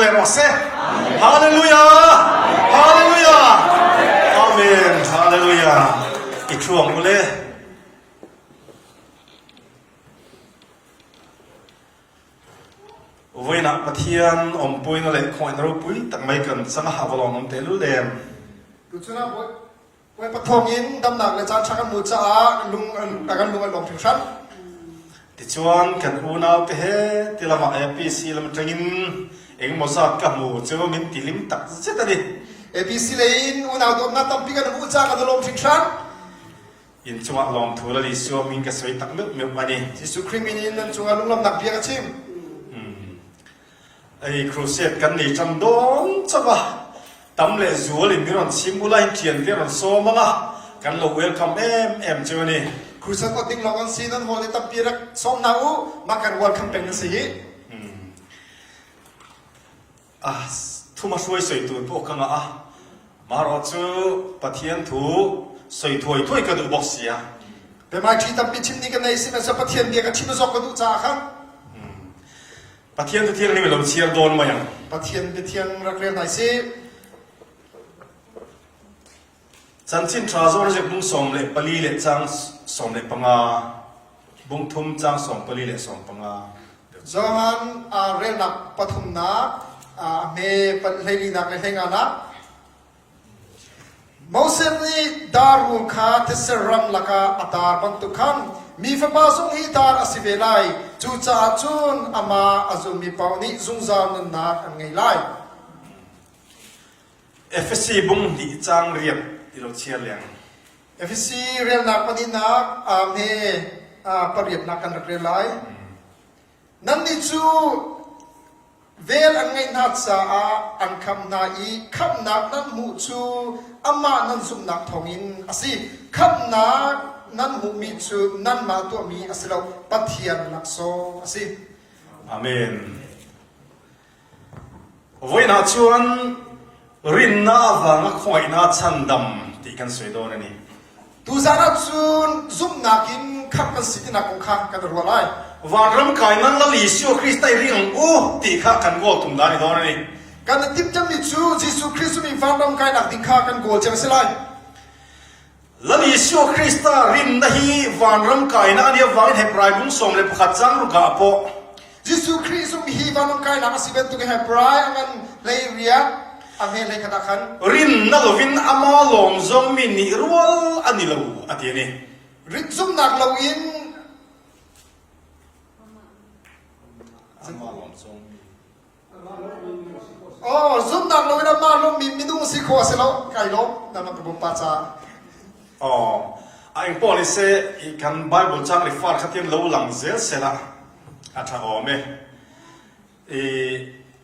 leh rawh se. Hallelujah! Hallelujah! Amen! Hallelujah! I thu ang u le. Vawiinah Pathian awmpuina leh khawngaihna ropui tak mai kan chang a, a va lawmawm tehlul em! Tuchun ah Bawipa thawngin damnak le caan ṭha kan hmuh caah lung a kan lung a lawm hringhran. Tichuan kan unaute he ti lamah APC lam aṭangin engemaw zat ka hmu chu min ti hlim tak zet a ni. APC lei in unau dawtnak tampi kan hmuh caah kan i lawm hringhran. In cungah lawmthu Lal Isua min ka sawi tak meuh meuh a ni. Jesuh Khrih min in nan cungah lunglawmhnak bia ka chim. Ei crusade kan nei ṭan dawn chauh a, tam leh zual in min rawn chim ula in ṭhian te rawn sawm ang a, kan lo welcome em em chu a ni. Crusade awt ding lawng an si, nan haw le tampi rak sawm hna u, mah kan welcome peng nan si hih. A thuma hruai sawi tur pawh ka ngah a, marawh chu Pathian thu sawi thuai thuai ka duh bawk sia. Biahmai ṭhi tampi chim ni ka nei, sihmanhsehlaw Pathian bia ka chim zawk ka duh caah khan. Pathian thu thianghlim i lo chhiar dawn mai ang. Pathian biathiang rak rel hna sih. Chanchin ṭha zawn a ziak bung 14 leh chang 15, bung thum chang 14 leh 15. Johan relnak pathumnak a hme hleilinak le hleinganak Moses nih dar rul kha thetse ram lakah a tar bantuk khan mi fapa zong hi tar a si ve lai. Cucaah cun amah a zummi paoh nih zungzal nunnak an ngei lai. Efesi bung hnih caang riat ti lo chia leng. Efesi relnak pahnihnak he pariatnak kan rak rel lai. Nannih cu vel an ngeih hna caah an khamh hna i khamhnak nan hmuh cu amah nan zumhnak thawngin a si. Khamhnak nan hmuhmi cu nanmah tuahmi a si lo, Pathian laksawng a si. Amen. Vawiin ah chuan rinna avanga khawngaihnak chhandam tih kan sawi dawn a ni. Tuzaan ah cun zumhnak in khamh kan si tinak kong kha kan i ruah lai. Vanram kai nan Lal Jesuh Krista i ring ang u ti kha kan goal tum dan i dawn a ni. Kan i timhcammi cu Jesuh Khrih zumh in vanram kainak ding kha kan goal cia a si lai. Lal Jesuh Krista rinna hi vanram kaina a nih avangin Hebrai bung 11 cang ruk ah pawh Jesuh Khrih zumh hi vanram kainak a si bantukin Hebrai a ngan hlei riat a hme hlei khat ah khan rinna lovin ama lawm zong mi nih rual a ni lo a ti a ni. Rin zumhnak loin Ama lawm zong mi Oh, zumhnak loin amah lawmmi minung si khawh a si lo. Kai lawm, na ka bawmpa caah. Oh, a eng pawl ni se i kan Bible chang refer kha tian lo lang zel sela a tha awm e. I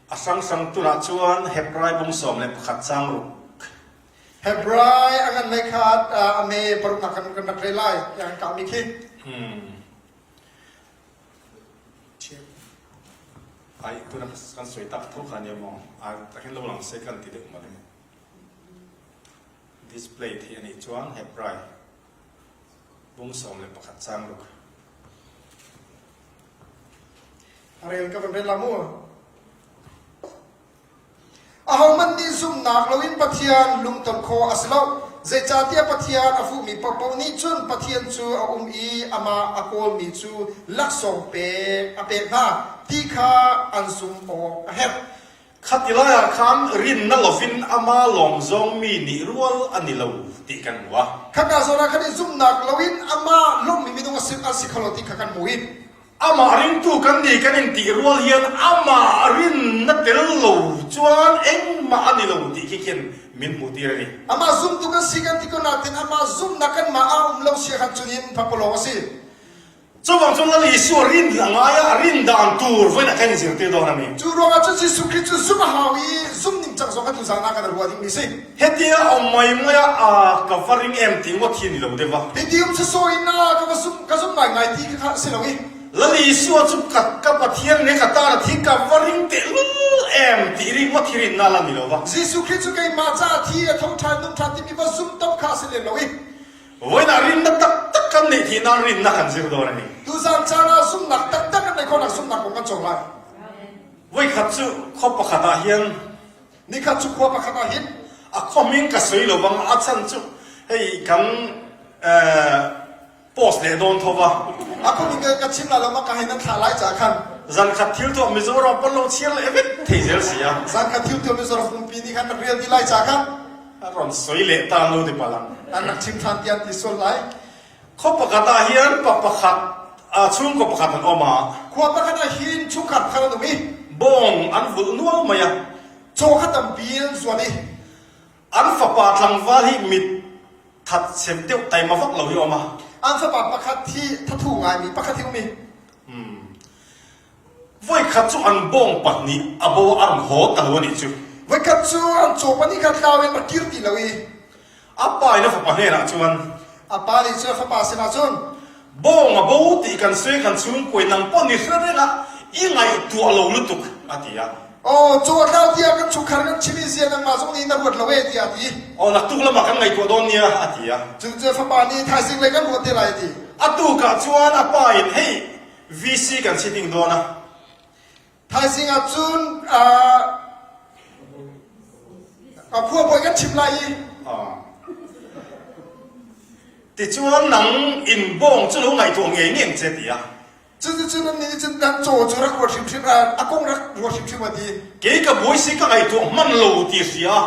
a sang sang tunah chuan Hebrai bung 11 chang ruk. Hebrai a ngan lei kha a me paruknak kan kan rak rel lai yang ka mi khi. Hmm. Ai tuna kan sawi tak tho kha nia maw? A takin lo lang se kan ti deuh mawle. Display thi anih chuan Hebrai bung 11 chang ruk. A rel ka van rel la mu. Ahohmanh nih zumhnak loin Pathian lungton khawh a si lo. Zeicahtiah Pathian a fuhmi paohpaoh nih cun Pathian cu a um i amah a kawlmi cu laksawng pek a pek hna ti kha an zumh awk a herh. Khati lai ah khan rinna lovin amah lawng zong mi nih rual an i lo ti kan hmu a. Khaka zawn ah khan i zumhnak loin amah lawmhmi minung a si, an si kho lo ti kha kan hmu i Amah ringtu kan ni kan in tih rual hian amah rinna tel lo chuan engmah a ni lo tih khi khin min hmuh tir a ni. Amah zumtu kan si kan ti ko nain amah zumhnak kanmah a um lo si ahkhan cun in pakpalawng a si. Chuvang cun Lal Jesuh rin a ngai a, rin dan tur voin a kan zirtir dawn a ni. Cu ruangah cun Jesuh Khrih cu zumh a hau i zumh ning cang zong kha tuzaan ah kan ruah dingmi si. Hetia awm mai mai a a ka va ring em ti ngawt hi ni lo deuh a. Hiti um sawsawh in a ka va zumh ka zumh ngaingai ti kha si lo i. Lal Isua cu ka ka Pathian nge ka tan a thi ka va ring tehlul em ti ri ngawt hi rinna la ni lo va. Jesuh Khrih cu keimah caah thi a tho ṭhan nung ṭhan timi va zumh top kha a si lem lo i. Voin ah rinna taktak kan neih thih nan rinna kan zir dawn a ni. Tuzaan caan ah zumhnak taktak kan neih khawhnak zumhnak kong kan cawng lai. Voikhat chu khaw pakhatah hian. Nikhat chu khua pakhat ah hin. A khaw hming ka sawi lo vang, a chhan chu hei kan post leh dawn tho va. A khaw hming ka chim la lo ma ka hei nan thlah lai caah khan. Zankhat thil tuah Mizoram pawn lo chhiar leh vek thei zel si a. Zankhat thil tuah Mizoram pumpi nih khan rak rial dih lai caah khan. A rawn sawi leh tan lo ti palh ang. An rak chim ṭhan tiah an ti sual lai. Khaw pakhat ah hian pa pakhat, chhungkaw pakhat an awm a. Khua pakhat ah hin chungkhar pakhat an um i. Bawng an vulh nual mai a. Caw kha tampi an zuan i. An fapa tlangval hi mit that chep deuh taima vak lo hi a awm a. An fapa pakhat hi thathu ngaimi pakhat hi um i. Voikhat chu an bawng pahnih a bo a, a rawn haw ta lo a nih chu. Voikhat chu an caw pahnih kha tlau in rak kir ti lo i. A pa in a fapa hnenah chuan. A pa nih cun a fapa sinah cun. Bawng a bo tih kan sawi kan chhungkuai nang pawh ni hre reng a, i ngaihtuah lo lutuk, a ti a. Aw, caw a tlau tiah kan chungkhar kan chim i zia nangmah zong nih na ruat lo e, tiah a ti. Aw, naktuk lamah kan ngaihtuah dawn nia, a ti a. Cun cu a fapa nih thaizing lei kan ruah te lai, a ti. A tukah chuan a pa in, Hei, VC kan si ding dawn a. Thaizing ah cun a khua bawi kan chim lai i. Tichuan nang in bawng cu lo ngaihtuah ngei ngeng che ti a. Cuticun nan nih cun nan caw cu rak ruat hrimhrim a kong rak ruat hrimhrim a ti. Kei ka bawi si ka ngaihtuah hman lo ti hria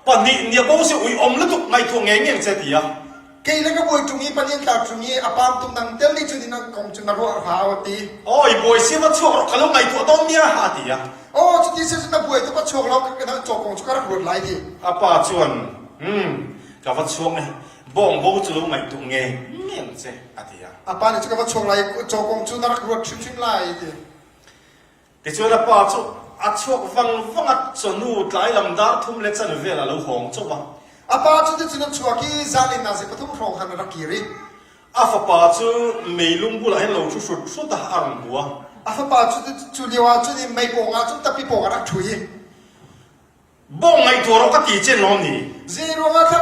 pahnih nia bo si ui om lutuk ngaihtuah ngei ngeng che ti a. Kei le ka bawi ṭung i panian tlar ṭung i a pam tum dang tel nih cun in an kong cu na ruah hau a ti. Aw, i bawi si va chuak rawh ka lo ngaihtuah tawn nia a ti a. Aw, cuti si cun na buai tuk a chuak lo ka na caw kong cu ka rak ruat lai ti. A pa chuan, Hmm, ka va chuak e, bawng bo cu lo ngaihtuah nge nge che a ti a. A pa nih cu ka va chuak lai caw kong cu na rak ruat hrimhrim lai ti. Tichuan a pa chu a chuak vang vang a, chawhnu tlai lam dar thum le chan vel a lo hawng chauh a. A pa cu ticun a chuak i zan nazi pathum hrawng khan a rak kir i A fapa chu meilung bulah hin lo thu hrut hrut a, a rawn hmu a. A fapa cu cu lio ah cun mei pawng ah cun tappi pawng ah rak ṭhu i Bawng ngaihtuah rawh ka ti cen lawm ni. Zei ruangah thla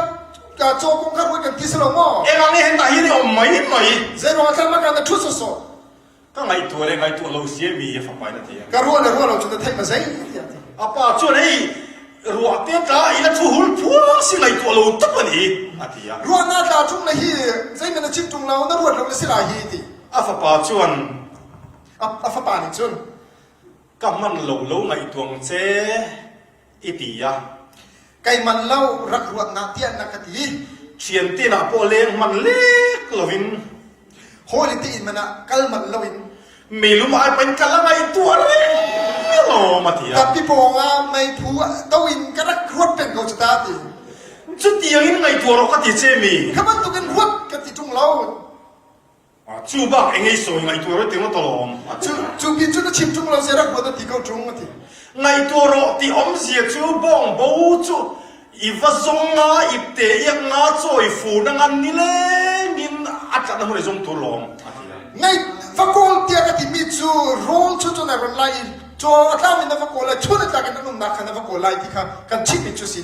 caw kong kha ruat kan ti si lo maw? Engang nih hen tah hi ni om mai mai. Zei ruangah thla maka na ṭhu sawsawh? Ka ngaihtuah le ngaihtuah lo si mi a fapa in a ti. Ka ruah le ruah lo cu na theih ma zei tiah ti. A pa chuan hei ruah te tla i na thu hul phuang si ngaihtuah lo tuk ani a ti a. Ruah na tla ṭung na hi zeihmanh na chim ṭung lo na ruat lo na si lai hi ti. A fapa chuan a fapa nih cun Ka hman lo lo ngaihtuang che i ti a. Kei man lo rak ruat na tiah na ka ti. Thian te na pawh leng hman lek loin. Hawi te in man ah kal man loin. Melum ai pain kal a ngaihtuah reng lawm a ti a. Tapi pawng ah meiphu to in ka rak ruat peng ko cu ta ti. Cutiang in ngaihtuah rawh ka ti che mi. Kha bantukin ruat ka ti ṭung lo. Cu bak engei sawi ngaihtuah rawh ti ngawt alawm. Cu cu pi cu na chim ṭung lo sia rak ruat a ti ko ṭung a ti. Ngaihtuah rawh ti awmzia cu bawng bo cu i va zong nga ipte iak nga cawi fu na ngan nileng in a tlat na hmun i zong tur lawm a ti. Ngai va kawl tiah ka timi cu rawl chu cu na ron lai i caw a tlam in na va kawl lai chun a tlak in an umnak kha na va kawl lai ti kha kan chimmi cu si.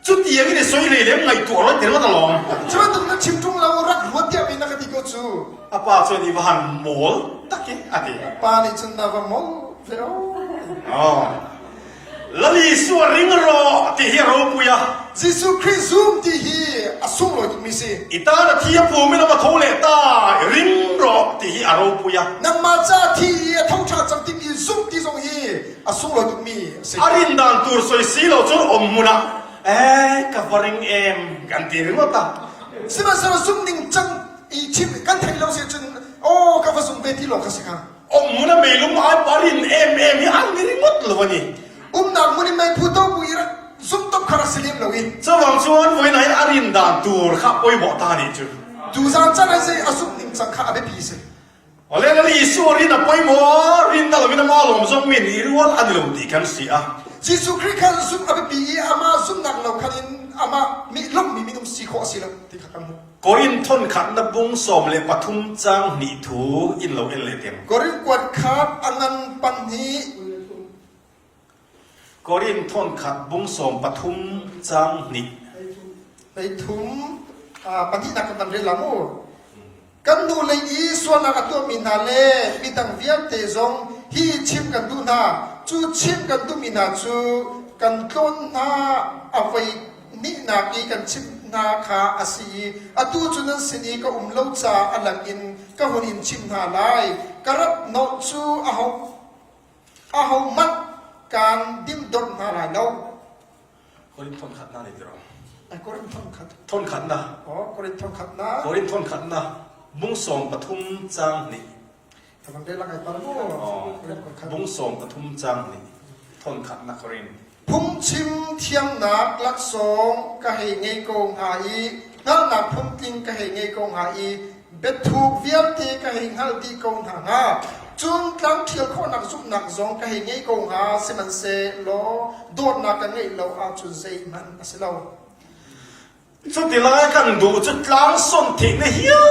Cutiang in i soi lei lem ngaihtuah rawt ti ringawt alawm. Cu bantuk na chim ṭung lo rak ruat tiah mi na ka ti ko cu. A pa chuan i va han mawl tak i a ti. Pa nih cun na va mawl ve o. Oh. Lal Isua ring rawh ti hi a ropui a. Jesuh Khrih zum ti hi a sunglawi tukmi si. I tan a thi a pum in a va tho leh ta ring rawh ti hi a ropui a. Nangmah ca thi i a tho ṭha cang timi zumh ti zong hi a sunglawi tukmi a si. A rin dan tur soi si lo cun om hmun ah eh ka va ring em kan ti ringawt a. Sihmanhsehlaw zumh ning cang i chim kan theih lo si cun aw ka va zum ve ti lo kha si kha. Om hmun a meilum ai pa rin em em hi an ni ringawt lo ani. Umnak hmun in meiphu to bu i rak zum top kha rak si lem lo i. Cawang chuan voin ah a rin dan tur kha pawimawh ta nih cu. Tuzaan caan ah zei a zumh ning cang kha a biapi si. Awle Lal Jesuh rin a pawimawh, rin na loin amah lawm zong mi nih rual an i lo ti kan si a. Jesuh Khrih kha zumh a biapi i amah zumhnak lo khan in amah nih lawmhmi minung si khawh a si lo ti kha kan hmuh. Korin thonkhat na bung 13 cang hnih thu in lo en leh teng. Korin kuat khat a ngan pahnih. Korin thonkhat bung 13 cang hnih. Thum pahnihnak kan van rel la mu. Kan nu lei i sualnak a tuahmi hna le midang vialte zong hi chim kan duh hna. Cu chimh kan duhmi hna cu kan tlawn hna a voi hnihnak i kan chimh hna kha a si i atu cu nan sin i ka um lo caah a lang in ka hun in chimh hna lai. Ka rat hnawh cu aho ahohmanh kaan dimdorh hna lai lo. Korin thon khatna ni tiro. Ai Korin thon khat. Thon khatna. Oh, Korin thon khatna. Korin thon khatna. Bung sawm pathum chang ni. Bung 13 chang nih thon khatnak Korin. Phungchim thiamnak laksawng ka hei ngei ko hnga i hngalhnak phungtling ka hei ngei ko hnga i biathuk vialte ka hei hngalh dih ko hna hnga. Cun tlangṭhial khawhnak zumhnak zong ka hei ngei ko hnga, sihmanhsehlaw dawtnak ka ngeih lo ahcun zeihmanh a si lo. Cutilai kan duh cu tlangsawn theihna hial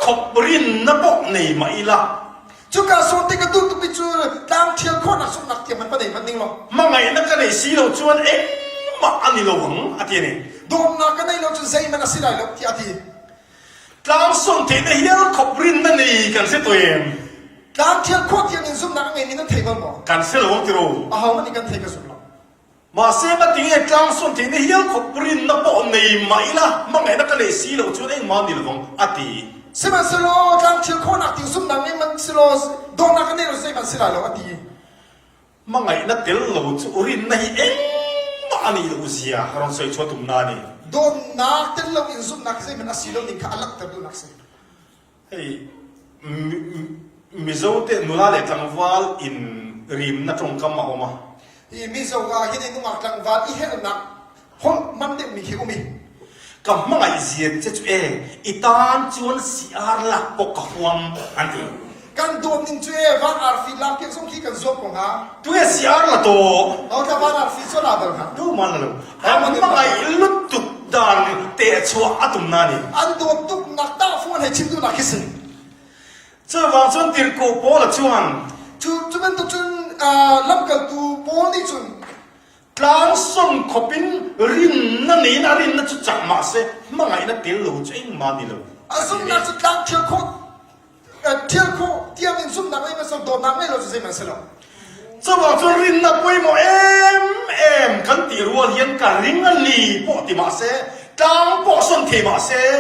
khop rinna pawh nei mah ila. Cuka sawn te ka duh tukmi cu tlang ṭhial khawhnak sungnak tiang man va nei hmanh ning law. Hmangaihna ka nei si lo chuan engmah an i lo ang a ti ni. Dawtnak ka nei lo cun zeihmanh a si lai lo tiah a ti. Tlangsawn theihna hial khop rinna nei kan si tuai em? Tlang ṭhial khawh tiang in zumhnak a ngeimi nan thei bal maw? Kan si lo ti ro. Aho nih kan thei ka zum lo. Mahse ngatinge tlangsawn theihna hial khawp rinna pawh nei mah ila hmangaihna ka nei si lo chuan engmah ni lovang a ti. Sihmanhsehlaw tlangthil khawhnak ding zumhnak ngei hmanh silaw dawtnak ka nei lo zeihmanh si lai lo a ti. Hmangaihna tel lo chu rinna hi engmah a nih loh zia ka rawn sawi chhuah tumna a ni. Dawtnak tel lo in zumhnak hi zeihmanh a si lo ning kha a langhter duhnak a si. Hei Mizo te nula leh tlangval in rimna tawngkam a awm a. Hi Mizo ah hin nungak tlangval i helnak holh man deuhmi khi um i. Ka hmangaih zia che chu e i tan chuan siar lak pawh ka huam an ti. Kan dawt ning cu e van arfi lak piak zong khi kan zuam ko hnga. Tu e siar la to. No tla van arfi cu la bal hnga. Tu man la lo. An hmangaih lutuk dan tehchuah a tum na ni. An dawt tuk nak tahfung an hei chim duhnak khi si. Chuvang cun tirhkoh Paul a chuan. Cu cu bantuk cun lamkaltu Paul nih cun tlang khop in rinna nei in a rinna cu cak mah seh hmangaihna tel lo cu engmah ni lo. A zumhnak cu tlang ṭhial khawh Ṭhial khawh tiangin zumhnak ngei hmasa dawtnak ngei lo cu zeihmanh si lo. Cuvang cun rinnak pawimawh em em kan ti rual hian ka ring a li pawh ti mah seh, tlang pawh son thei mah seh.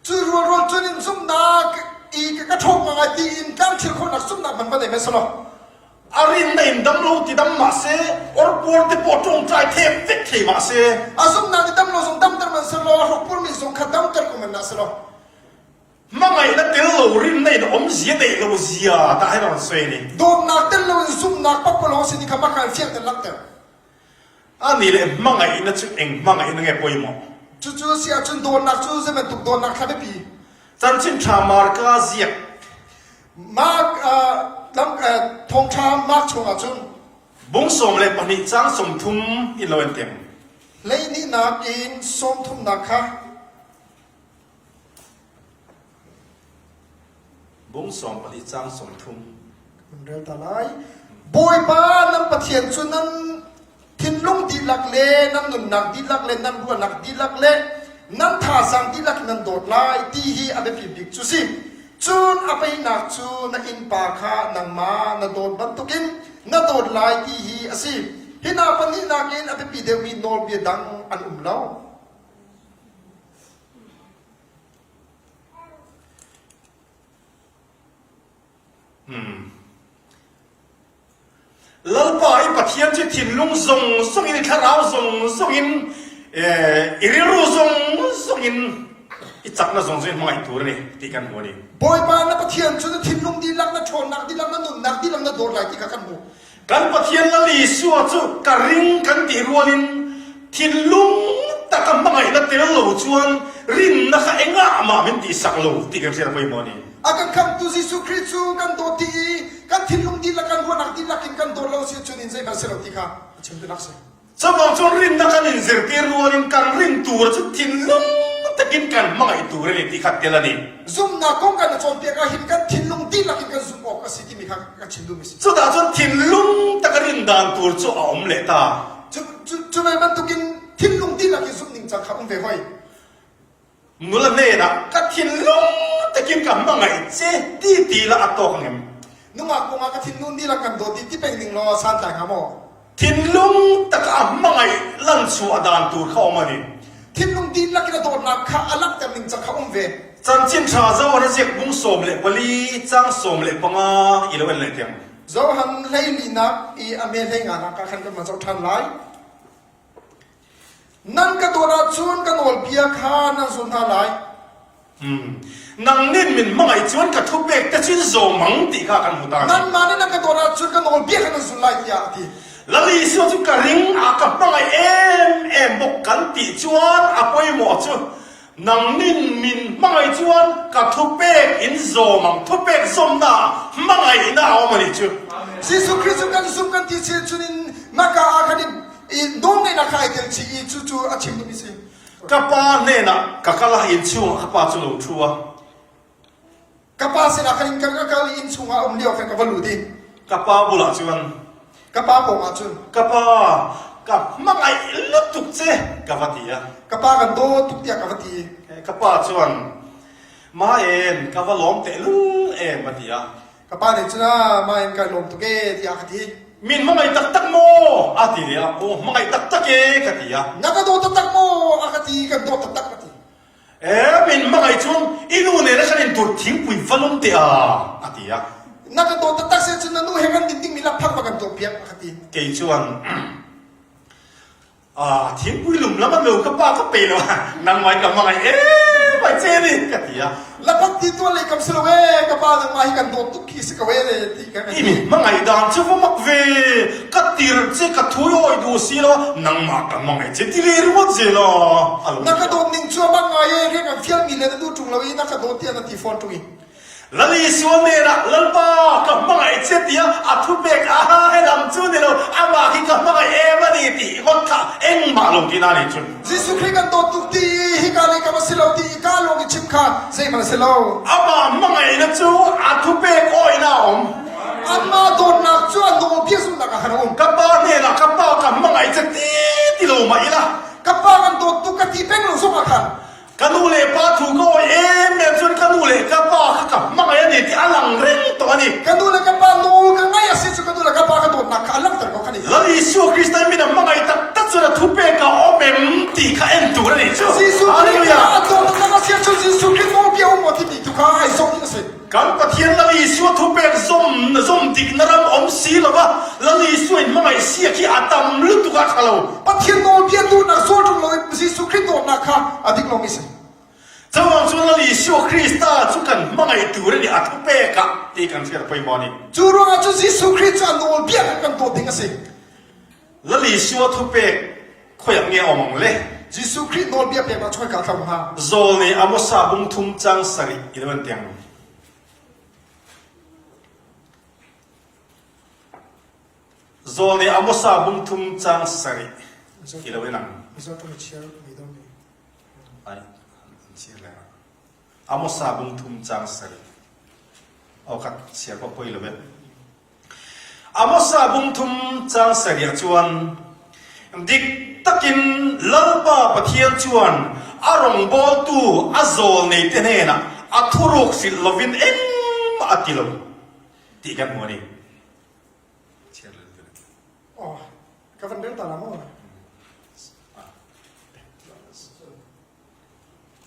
Cu rualrual cun in zumhnak i ka ṭhawng ngai ti in tlang ṭhial khawhnak zumhnak man va nei hmasa lo. A rinna in dam lo ti dam mah seh, orpuar te pawh ṭawngṭai thek vek thei mah seh. A zumhnak i dam lo zong damter man si law, hrokpurmi zong kha damter ko man dah si lo. Hmangaihna tel lo rinna in awmzia neih lo zia tah hi rawn sawi a ni. Dawtnak tel lo in zumhnak pakpalawng si ti kha mah kha in fianter langhter. Anih le hmangaihna cu eng hmangaihna nge pawimawh? Cucu a si ahcun dawtnak cu zei bantuk dawtnak thla biapi? Chanchin ṭha Marka ziak. Mark lam thawngṭha Mark chungah cun Bung 12 cang 30 in lo an tem. Hleihnihnak in sawmthumnak kha Bung 14 cang 30. Kan rel ta lai. Bawipa nan Pathian cu nan thinlung dihlak le nan nunnak dihlak le nan ruahnak dihlak le nan thazaang dihlak in nan dawt lai ti hi a biapi bik cu si. Cun a peinak cu na innpa kha nangmah na dawt bantukin na dawt lai ti hi a si. Hi hna pahnihnak in a biapi deuhmi nawlbia dang an um lo. Lalpa i Pathian cu thinlung zong zong in thlarau zong zong in i rilru zong zong in i cakna zong zong in hmangaih tur a ni ti kan hmu a ni. Bawipa na Pathian cu na thinlung dihlak, na ṭhawnnak dihlak, na nunnak dihlak na dawt lai ti kha kan hmuh. Kan Pathian Lal Isua cu ka ring kan ti rualin thinlung taka hmangaihna tel lo chuan rinna kha engah mah min tihsak lo ti kan hriat a pawimawh a ni. A kan khamhtu Jesuh Khrih cu kan dawt dih i kan thinlung dihlak kan ruahnak dihlak in kan dawt lo si cun in zeihmanh si lo ti kha a chim duhnak si. Cubang cun rinnak kan in zirtir rualin kan rin tur cu thinlung takin kan hmangaih tur a ni ti kha tel a ni. Zumhnak kong kan i cawnpiak ah hin kan thinlung dihlak in kan zumh awk a si timi kha ka chim duhmi si. Cutah cun thinlung tak a rin dan tur cu a um leh ta. Cu cu cu ve bantukin thinlung dihlak in zumh ning cang kha um ve hoi. Nula hnenah ka thinlung takin ka hmangaih che ti ti la a tawk ngem. Nungak kongah ka thinlung dihlak kan dawt dih ti peng ning law santlai hnga maw? Thinlung taka a hmangaih lanchhuah dan tur kha awm a ni. Thinlung dihlak in a dawtnak kha a langhter ning cang kha um ve. Chanchin Ṭha Johan a ziak bung 14 caang 15 i lo en leh tiang. Johan hleilinak i a me hleinganak ah khan kan van zoh ṭhan lai. Nan ka dawt ahcun ka nawlbia kha nan zul hna lai. Nang nih min hmangaih chuan ka thupek te chin zawm ang tih kha kan hmu ta a ni. Nanmah nih nan ka dawt ahcun ka nawlbia kha nan zul lai tiah a ti. Lal Isua chu ka ring a ka hmangaih em em bawk kan tih chuan a pawimawh chu nang nin min hmangaih chuan ka thupek in zawm ang thupek zawmna ah hmangaihna a awm a nih chu. Jesuh Khrih cu kan zumh kan ti chin cun in maka ah khan i nawlngeihnak kha ai tel chih i cucu a chim duhmi si. Ka pa hnenah ka kal a, innchungah ka pa cu lo ṭhu a. Ka pa sinah khan in ka kal i innchungah a um lio khan ka va lut i. Ka pa bulah cun. Ka pa pawngah cun. Ka pa, ka hmangaih lutuk che, ka va ti a. Ka pa kan dawt tuk tiah ka va ti. Ka pa chuan, Ma en, ka va lawm tehlul em, a ti a. Ka pa nih cun ah mah in kai lawm tuk ee tiah a ka ti. Min hmangaih taktak maw? A ti leh a. Aw hmangaih taktak e ka ti a. Na ka daw taktak maw? A ka ti kan dawt taktak ka ti. Ee min hmangaih cun i nu nen a kan in tur thingpui va lum teh a a ti a. Na ka dawt taktak si cun na nu he kan din dingmi lakphak va kan tuah piak a ka ti. Kei chuan Ah, thingpui lum lam an lo ka pa ka pe lo nangmah in ka hmangaih em ai che ni ka ti a. Lapat ti tuan lei kam si lo e ka pa nangmah hi kan dawt tuk khi si ko e le ti ka I mi hmangaih dan chu va mak ve ka tir che ka thui awi duh si lo nangmah ka hmangaih che ti le ringawt zel a a lo Na ka dawt ning chu a bang ngai e rian kan fial mi le na duh ṭung lo i na ka dawt tiah na ti fawn ṭung i. Lal Isua hnenah, Lalpa, ka hmangaih che tia a thupek a, helam chu ni lo, amah hi ka hmangaih em a ni tih ngawt kha engmah lo tihna a nih chu. Jesuh Khrih kan dawt tuk ti i hika lei kam a si lo ti i ka lawng i chim kha zeihmanh a si lo. Amah hmangaihna chu a thupek awihna a awm. Amah dawtnak cu a nawlbia zumhnak ah khan a um. Ka Pa hnenah, Ka Pa, ka hmangaih che ti ti lo mah ila. Ka Pa kan dawt tuk ka ti peng lo zongah khan Ka nu leh pa thu ka awih em em chuan ka nu leh ka pa kha ka hmangaih a ni tih a lang reng tawh a ni. Ka nu le ka pa nawl ka ngaih a si cu ka nu le ka pa ka dawtnak kha a langhter ko kha ni. Lal Isua Krista in min a hmangaih taktak chuan a thupek a awm em tih kha en tur a nih chu. Jesuh Khrih Hallelujah! a dawtnak a si ahcun Jesuh Khrih nawlbia um maw timi tu kha ai zoh ding a si. Kan Pathian Lal Isua thupek zawm zawm dikna ram awm si lova Lal Isua in hmangaih siak hi a tam lutuk a tha lo. Pathian nawlbia duhnak zawl ṭung loin Jesuh Khrih dawtnak kha a dik lomi a si. Chuvang chuan Lal Isua Krista chu kan hmangaih tur a ni a thupek ah tih kan hriat a pawimawh a ni. Cu ruangah cun Jesuh Khrih cu a nawlbia kha kan dawt ding a si. Lal Isua thupek khawiah nge a awm ang le? Jesuh Khrih nawlbia peknak chung ka thlo hnga. Zawl nih Amosa bung thum cang sarih i lo an tiang. Zawl nih Amosa bung thum cang sarih i lo in ang. Ai, an chir le. Amosa bung thum cang sarih. Aw khat siar pa poi lo ve. Amosa bung thum cang sarih chuan dik takin Lalpa Pathian chuan a rawngbawltu a zawl nei te hnenah a thuruk hrilh lovin engmah a ti lo tih kan hmu a ni. Oh, ka van rel ta la maw?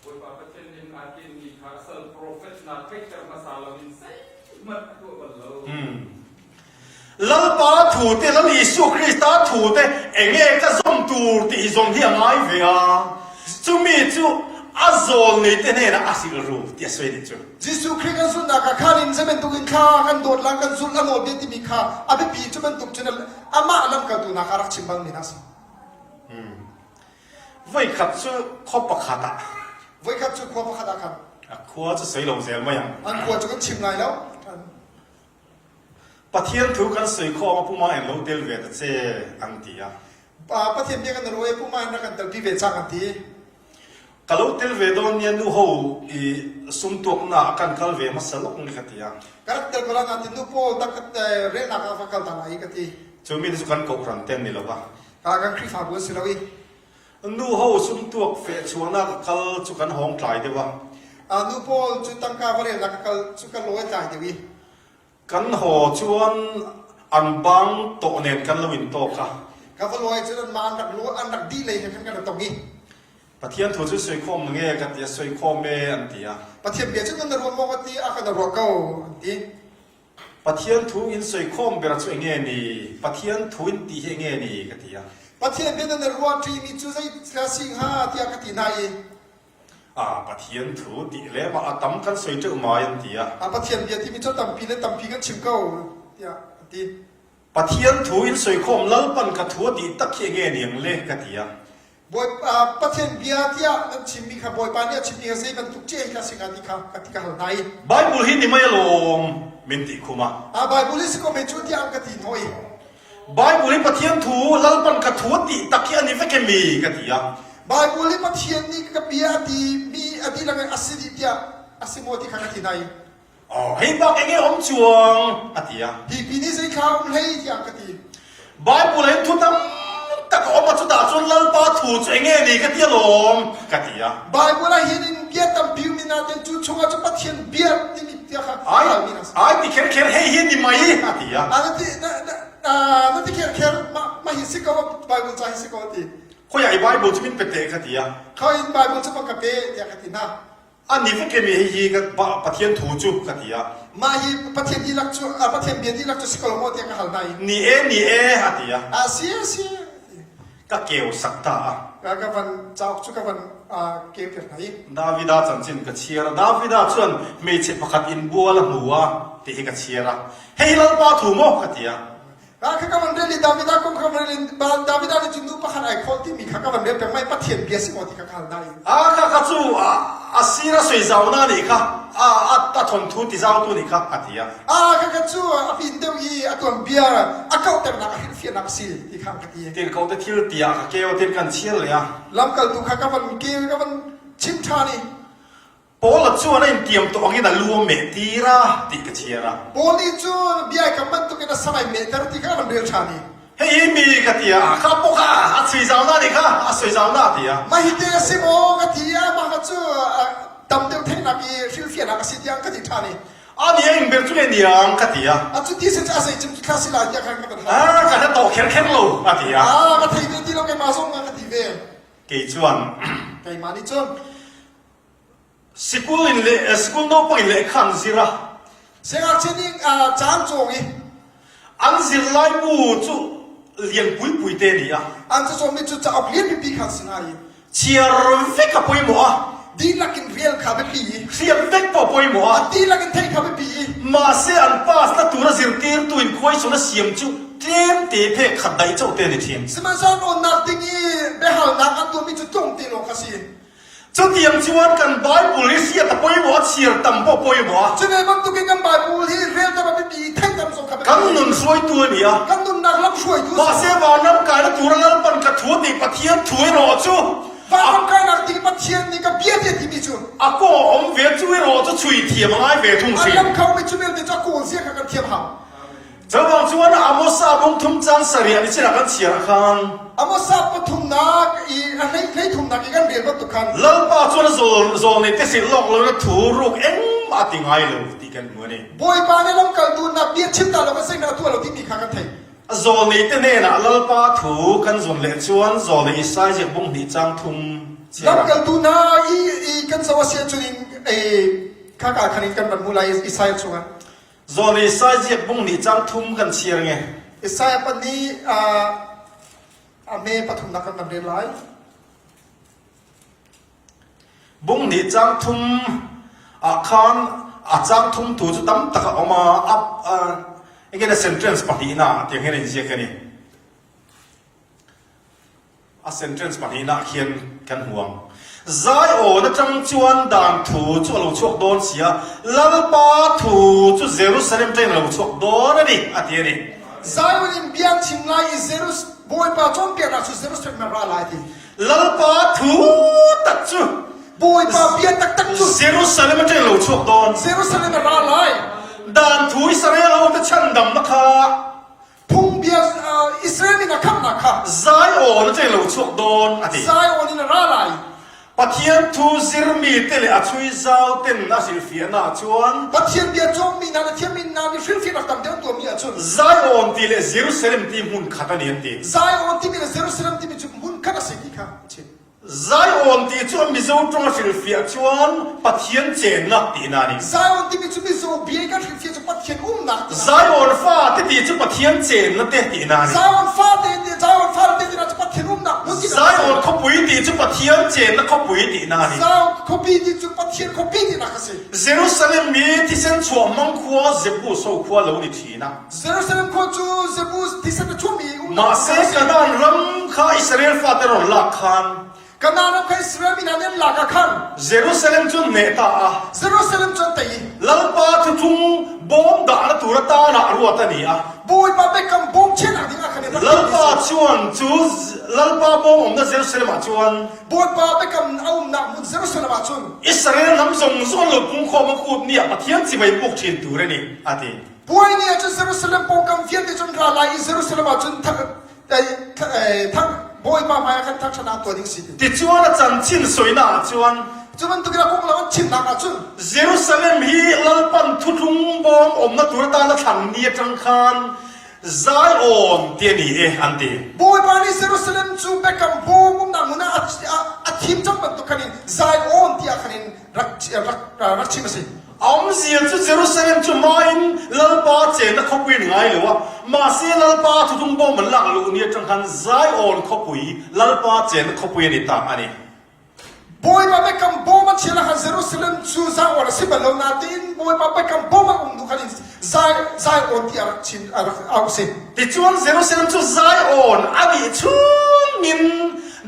Bawipa Pathian nih aa tinhmi kha sal profet hna theihter hmasa loin zeihmanh a tuah bal lo. Lalpa thu te Lal Jesuh Krista thu te enge ka zawm tur tih hi zawm hi a ngai ve a. Chumi chu a zawl nei te hnenah a hrilh ru ti a sawi nih chu. Jesuh Khrih kan zulhnak ah khan in zei bantuk in thla kan dawt la kan zulh a nawlbia timi kha a biapi cu bantuk cun amah lamkaltu hna kha a rak chim balmi hna a si. Voikhat cu khua pakhat ah. Voikhat cu khua pakhat ah khan. A khua cu sei lo zel mai ang. An khua cu kan chim lai lo. Pathian thu kan soi kho ang puma en lo tel ve ta che an ti a. Pathian bia kan ro e puma en rak kan telpi ve chang an ti. Ka lo tel ve dawn nia nu ho i sum tuak na kan kal ve hmasa lok ni ka ti a. Ka rak tel ko la na ti nu pawl tak re na ka fa kal ta lai ka ti. Cu mi cu kan kokran ten ni lo ba. Ka kan Khrihfabu an si lo i Nu ho sumtuak fehchuahnak a kal cu kan hawng tlai deuh a. Nu pawl cu tangka va relnak a kal cu ka lawi tlai deuh i. Kan haw chuan an bang tawh nen kan lo intawk a. Ka va luai chuan anmah an rak lu an rak dih lei he khan kan ra tong i. Pathian thu chu sawikhawm na nge ka ti a, sawikhawm e an ti a. Pathian bia cu nan na ruah maw ka ti a, ka na ruah ko an ti. Pathian thu in sawikhawm ber chu enge ni? Pathian thu in tih hi enge ni? ka ti a. Pathian bia nan na ruah ṭimi cu zei thil a si hnga tiah ka ti hna i. A Pathian thu tih lem ah a tam kan sawi ṭeuh mai an ti a. A Pathian bia timi cu tampi le tampi kan chim ko tiah an ti. Pathian thu in sawikhawm Lalpan ka thu a tih tak hi enge niang le ka ti a. Bawipa Pathian bia tiah nan chimmi kha Bawipa nih a chimmi kha zei bantuk ciah hi kha si hnga ti kha ka ti ka hal hna i. Bible hi ni mai alawm min tih khum a. A Bible hi si ko mei cu tiah an ka ti hnawh i. Bible hi Pathian thu Lalpan ka thu a tih tak hi a ni vek emi ka ti a. Bible hi Pathian nih ka bia a ti mi a dihlak in a si dih tiah a si maw ti kha ka ti hna i. Oh, hei bak enge awm chuang a ti a. Hi pi nih zei kha um hlei tiah ka ti. Bible ah hin thu tam tak a awm a chutah cun Lalpa thu chu enge ni ka ti alawm ka ti a. Bible ah hin in bia tampi um in nain cu chungah cu Pathian bia timi bia kha Ai ai ti kher kher hei hi ni mai a ti a. A na ti na na na ti kher kher ma ma hi si ko Bible ca hi si ko a ti. Khoi ai Bible chu min pe te ka ti a. Khoi in Bible chu ka pe tiah ka ti na. A ni vek emi hei hi ka Pathian thu chu ka ti a. Mah hi Pathian dihlak cu Pathian bia dihlak cu si ko lo maw tiah ka hal hna i. Ni e ni e a ti a. A si a si. Ka keu sak ta a. Ka van cauk cu ka van keu piak hna i. Davida chanchin ka chhiar a. Davida chuan hmeichhe pakhat in bual a hmu a ti hi ka chhiar a. Hei hi Lalpa thu maw ka ti a. Ah kha ka van rel i Davida kong ka van rel i Davida nih cun nu pakhat ai khawl timi kha ka van rel peng mai Pathian bia si maw ti kha ka hal na i. Ah kha kha cu a sir a soi zau na nih kha a a thawnthu ti zau tu nih kha a ti a. Ah kha kha cu a fin deuh i a tuan bia a kauhternak a hrilhfiahnak a si ti kha ka ti. Tirhkoh te thil tiah ka keu tin kan chir le a. Lamkaltu kha ka van keu ka van chim ṭhan i Paul chuan a intiam tawh angin a lu a meh tir a tih ka chhiar a. Paul nih cun bia kam bantukin a sam ai mehter ti kha a van rel ṭhan i. Hei hi mi ka ti a, kha pawh kha a sui zau na nih kha a sui zau na ti a. Mah hi te a si maw ka ti a, mah kha cu tam deuh theihnak i hrilhfiahnak a si tiang ka ti ṭhan i. A ni a ing ber cu nge niang ka ti a. A cu ti si cu a zei cim cu thla si lai tiah khan ka van hal. Ah ka hla tawh kher kher lo a ti a. Ah ka thei ve ti lo keimah zong ka ti ve. Kei chuan. Keimah nih cun. Sikul in le sikul naupang in lehkha an zir a. Siangngakchia nih caan cawng i an zirlaibu cu lian puipui te ni a. An cacawnmi cu cauk lian pipi kha an si hna i. Chiar vek a pawimawh a. Dihlak in rial kha biapi i. Hriam vek pawh pawimawh a. A dihlak in theih kha biapi i. Mahse an pass na tur a zirtirtu in question a siam cu tlemte phe khat daih chauh te ni thin. Sihmanhsehlaw nawnnak ding i biahalnak an tuahmi cu tlawmte lawng kha si. Chutiang chuan kan Bible hi hriat a pawimawh a, chhiar tam pawh a pawimawh a. Cu ve bantukin kan Bible hi rel tam a biapi i theih tam zong kha biapi. Kan nun hruaitu a ni a. Kan nunnak lam hruaitu a si. Mahse vanram kaina tur a Lalpan ka thu a tih Pathian thu erawh chu Vanram kainak ding Pathian nih ka bia tiah timi cu a kaw awm ve chu erawh chu chhui thiam a ngai ve thung a hrim. lam kho mi cu vialte cu a kawl zia kha kan thiam hau. Cuvang chuan Amosa bung thum cang sarih an i chin ah kan chiar ah khan Amosa pathumnak i a hlei hleithumnak i kan rel bantuk khan Lalpa chuan zawl zawl nei te sil lawk lo na thu ruk engmah a ti ngai lo ti kan hmu ani. Bawipa nih lamkaltu na bia chim ta lo kan sei na tuah lo timi kha kan theih. Zawl nei te hnenah Lalpa thu kan zawn leh chuan zawl nei Isai ziak bung hnih cang thum chiar ah. Lamkaltu hna i i kan zoh a si ahcun in kha ka khan in kan van hmu lai Isaiah chungah. Zawn Isaiah ziak bung nih cang thum kan chir nge. Isaiah pan nih a me pathumnak kan van rel lai. Bung nih cang thum ah khan a cang thum tu cu tam tak a um a again a sentence pahnihnak tiang hin in ziak ani. A sentence pahnihnak khian kan hmu ang. Zion atang chuan dan thu chu a lo chhuak dawn si a, Lalpa thu chu Jerusalem atangin a lo chhuak dawn a ni, a ti a ni. Zion in bia an chim lai i Jerus Bawipa cawnpiaknak cu Jerusalem ah ra lai a ti. Lalpa thu tak chu Bawipa bia taktak cu Jerusalem atangin a lo chhuak dawn. Jerusalem ah ra lai. Dan thu Israel ho te chhandamna kha Phungbia Israel in a khamhnak kha Zion a lo chuak dawn a ti. Zion in a ra lai. Pathian thu zir mite leh a chhui zau ten a hrilhfiahna ah chuan. Pathian bia cawm mi hna le thiam mi hna nih hrilhfiahnak tam deuh an tuah mi ahcun. Zion ti le Jerusalem ti hmun khat a ni an ti. Zion timi le Jerusalem timi cu hmun khat a si ti kha a chim. Zion ti cu Mizo ṭawng a hrilhfiah cun Pathian chennak tinak a ni. Zion timi cu Mizo bia in kan hrilhfiah cu Pathian umnak tinak a si. Zion fate ti cu Pathian chennak te tinak a ni. Zion fate ti Zion fate tinak cu Pathian umnak hmun tinak a si. Zion khuapui ti cu Pathian chennak khuapui tinak a ni. Zion khuapi ti cu Pathian khuapi tinak a si. Jerusalem mi thisen chuah hmang khua Jebus ho khua lo ni ṭhin a. Jerusalem khua cu Jebus thisen a chuahmi umnak Mahse Kanaan ram kha Israel fate rawn lak khan Kanaan ram kha Israel mi hna nih an lak ah khan Jerusalem cu an neh ta a. Jerusalem cu an tei i Lalpa thuthlung bawm dahna tur atan ah ruat a ni a. Bawipa biakam bawm chiahnak ding ah khan in rak Lalpa chuan cu Lalpa bawm umna Jerusalem ah chuan Bawipa biakam a umnak hmun Jerusalem ah cun Israel hnam zong zong an lo pungkhawm a kut ni ah Pathian chibai puk ṭhin tur a ni, a ti. Puai ni ah cun Jerusalem pawngkam vialte cun ra lai i Jerusalem ah cun thang Bawipa hmaiah khan thangṭhatnak an tuah ding si ti. Tichuan a chanchin soinak ah cun Cu bantukin a konglam an chimnak ah cun Jerusalem hi Lalpan thutlung bawm awmnak tur atan a thlang ni aṭang khan Zion ti a ni e an ti. Bawipa nih Jerusalem cu biakam bawm umnak hmun ah a thim cang bantuk khan in Zion tiah khan in rak rak rak chim a si. A awmzia cu Jerusalem cu hma in Lalpa chenna khawpui an ngai lo a, mahse Lalpa thuthlung bawm an lak luh ni atang khan Zion khawpui Lalpa chenna khawpui an i tak a ni. Bawipa biakam bawm a chiah khan Jerusalem cu Zion a si bal lo nain Bawipa biakam bawm a um hnu khan in Zion tiah rak chim a rak auh si. Tichuan Jerusalem cu Zion a nih chungin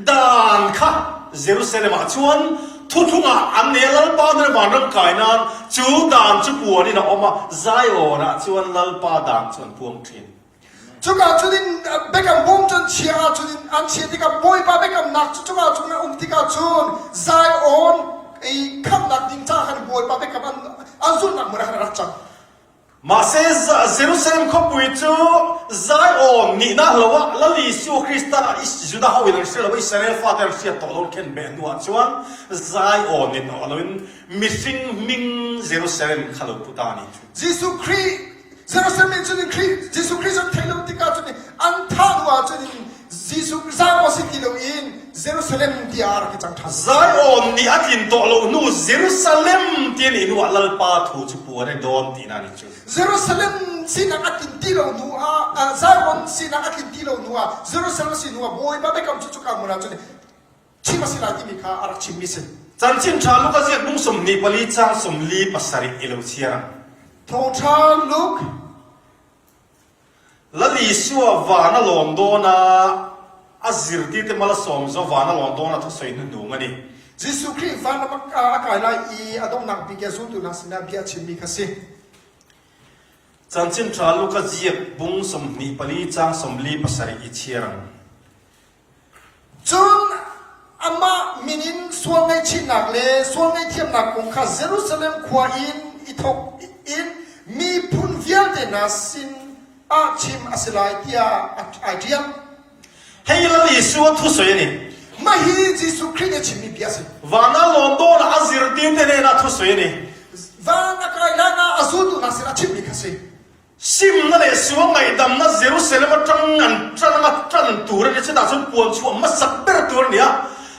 dan kha Jerusalem ah chuan Thuthlung ah an nei a, Lalpa nih vanram kai nain cu dan cu puan in a um a, Zion ah cun Lalpa dan cu an puang ṭhin. Cuka cun in biakam bawm cun chia ah cun in an chia tikah Bawipa biakamnak cu cuka cun a um tikah cun Zion i khamhnak ding caah khan Bawipa biakam an an zulhnak hmun ah khan a rak cang. Mahse Jerusalem khuapui cu Zion nihnak lo ah Lal Jesuh Krista Judah ho in an hria lo Israel fate an hriat tawh lo an khen beh hnu ah chuan Zion in awh loin mihring hming Jerusalem kha lo pu ta ni cu. Jesuh Khrih Jerusalem in cun Khrih Jesuh Khrih cu thei lo tikah cun an thah hnu ah cun Jesuh Zion si ti loin Jerusalem tiah a rak i cang ṭhan. Zion nih a tlin tawh lo hnu Jerusalem ti nih hnu ah Lalpa thu cu puan a dawn tinak nih cu. Jerusalem sinak a tlin ti lo hnu ah Zion sinak a tlin ti lo hnu ah Jerusalem si hnu ah Bawipa biakam cu cuka hmun ah cun chim a si lai timi kha a rak chimmi si. Chanchin ṭha Luka ziak bung 24 cang 47 i lo chiar. Thawngṭha Luke Lal Isua van a lawm dawn a, a zirtirte mal a sawm zo van a lawm dawn a thusawi hnuhnung a ni. Jesuh Khrih vanram a kai lai i a donghnak bik i a zultu hna sinah bia a chimmi kha si. Chanchin ṭha Luka ziak bung 24 caang 47 i chir ang. Cun amah min in sual ngaihchihnak le sual ngaihthiamnak kong kha Jerusalem khua in i thawk in miphun vialte hna sin ah chim a si lai tiah ai ṭial. Hei Lal Jesuh a thusawi a ni. Mah hi Jesuh Khrih nih a chimmi bia a si. Van ah lawm dawn ah a zirtirte hnenah thusawi a ni. Van a kai hlan ah a zultu hna sin a chimmi kha a si. Simna leh sual ngaihdamna Jerusalem aṭang an ṭan anga ṭan tur a ni. Chutah chuan puan chhuah hmasak ber tur a ni a.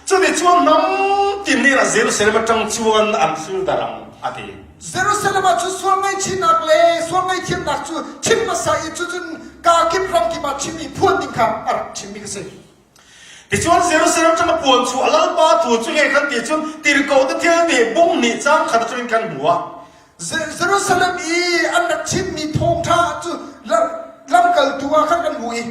Chumi chuan hnam tin hnenah Jerusalem aṭang chuan an thil darh ang, a ti. Jerusalem ah cun sual ngaihchihnak le sual ngaihthiamnak cu chim hmasa i cucun kaa kip ram kip ah chim i phuan ding kha a rak chimmi kha si. Tichuan Jerusalem ṭang a puan chu a lalpa thu cu hei kan ti cun tirhkoh te thil nih bung nih cang khat atangin kan hmu a. Jerusalem i an rak chimmi thawngṭha cu lamkaltu ah khan kan hmu i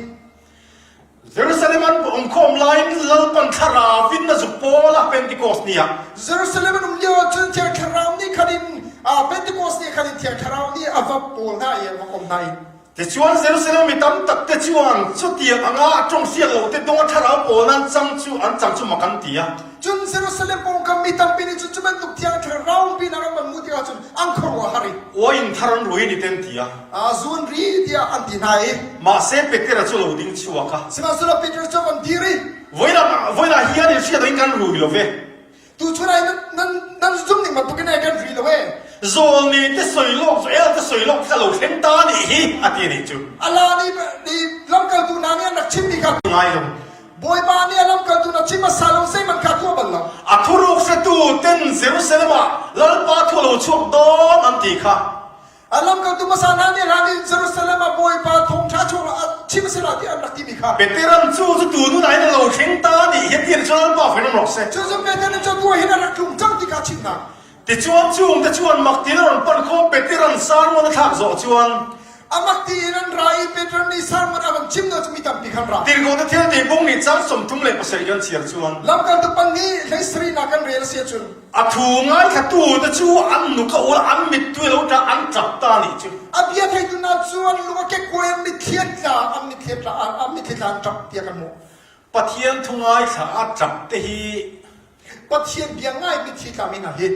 Jerusalem an um khawm lai in Lalpan thlarau in na zuk pawl ah Pentecost ni ah Jerusalem an um lio ah cun Thiang Thlarau nih khan in Pentecost ni khan in Thiang Thlarau nih a va pawl hna i a va kom hna i Tichuan Jerusalem mi tam tak te chuan chutiang anga a ṭawng hriat lo te dong a thlarau pawl an cang cu an cang cu mak an ti a. Cun Jerusalem pawngkam mi tampi nih cun cu bantuk thiang thlarau pinak an van hmuh tikah cun an khuaruah har i Uain thar an rui ni ten ti a. A zun ri tiah an ti hna i Mahse Peter cu lo ding chuak a. Sihmanhsehlaw Peter cu a van dir i Voilam voilah hian in hriat in kan rui lo ve. Tuchun ah nan nan nan zum ning bantukin ei kan ri lo ee. Zawlni te sawi lawk, Joel te sawi lawk kha lo thleng ta nih hi a ti nih chu. A la nih nih lamkaltu hna nih an rak chimmi kha. Ngai lo. Bawipa nih a lamkaltu na chim hmasa lo zeihmanh kha tuah bal lo. A thuruk hretu ten Jerusalem ah Lalpa thu a lo chuak dawn an ti kha. A lamkaltu hmasa hna nih hlan in Jerusalem ah Bawipa thawngṭha chuak a chim a si lo tiah an rak timi kha. Peteran cu cu tu nun ah hin a lo thleng ta nih hi ti cun Lalpa fain um rawh seh. Cu cu Peter nih cun tu ah hin a rak tlung cang ti kha a chimh hna. Tichuan chung te chuan mak tiin a rawn pan kho Peteran sermon a thlak zawh chuan A mak tiin an ra i Peter nih sermon a van chim hna cu mi tampi khan ra. Tirhkoh te thil ti bung nih cang 37 kan chhiar chuan Lamkaltu pan nih hleisarihnak kan rel a si ahcun a thu ngaithlatu te cu an nuk a ul an mittui lo tah an ṭap ta nih cu. A bia theitu hna cu an lung a kekkuai an mitthli an tla an mitthli tla an mitthli tla an ṭap tiah kan hmuh. Pathian thu ngaithla a ṭap te hi Pathian bia ngai mitthli tlami hna hi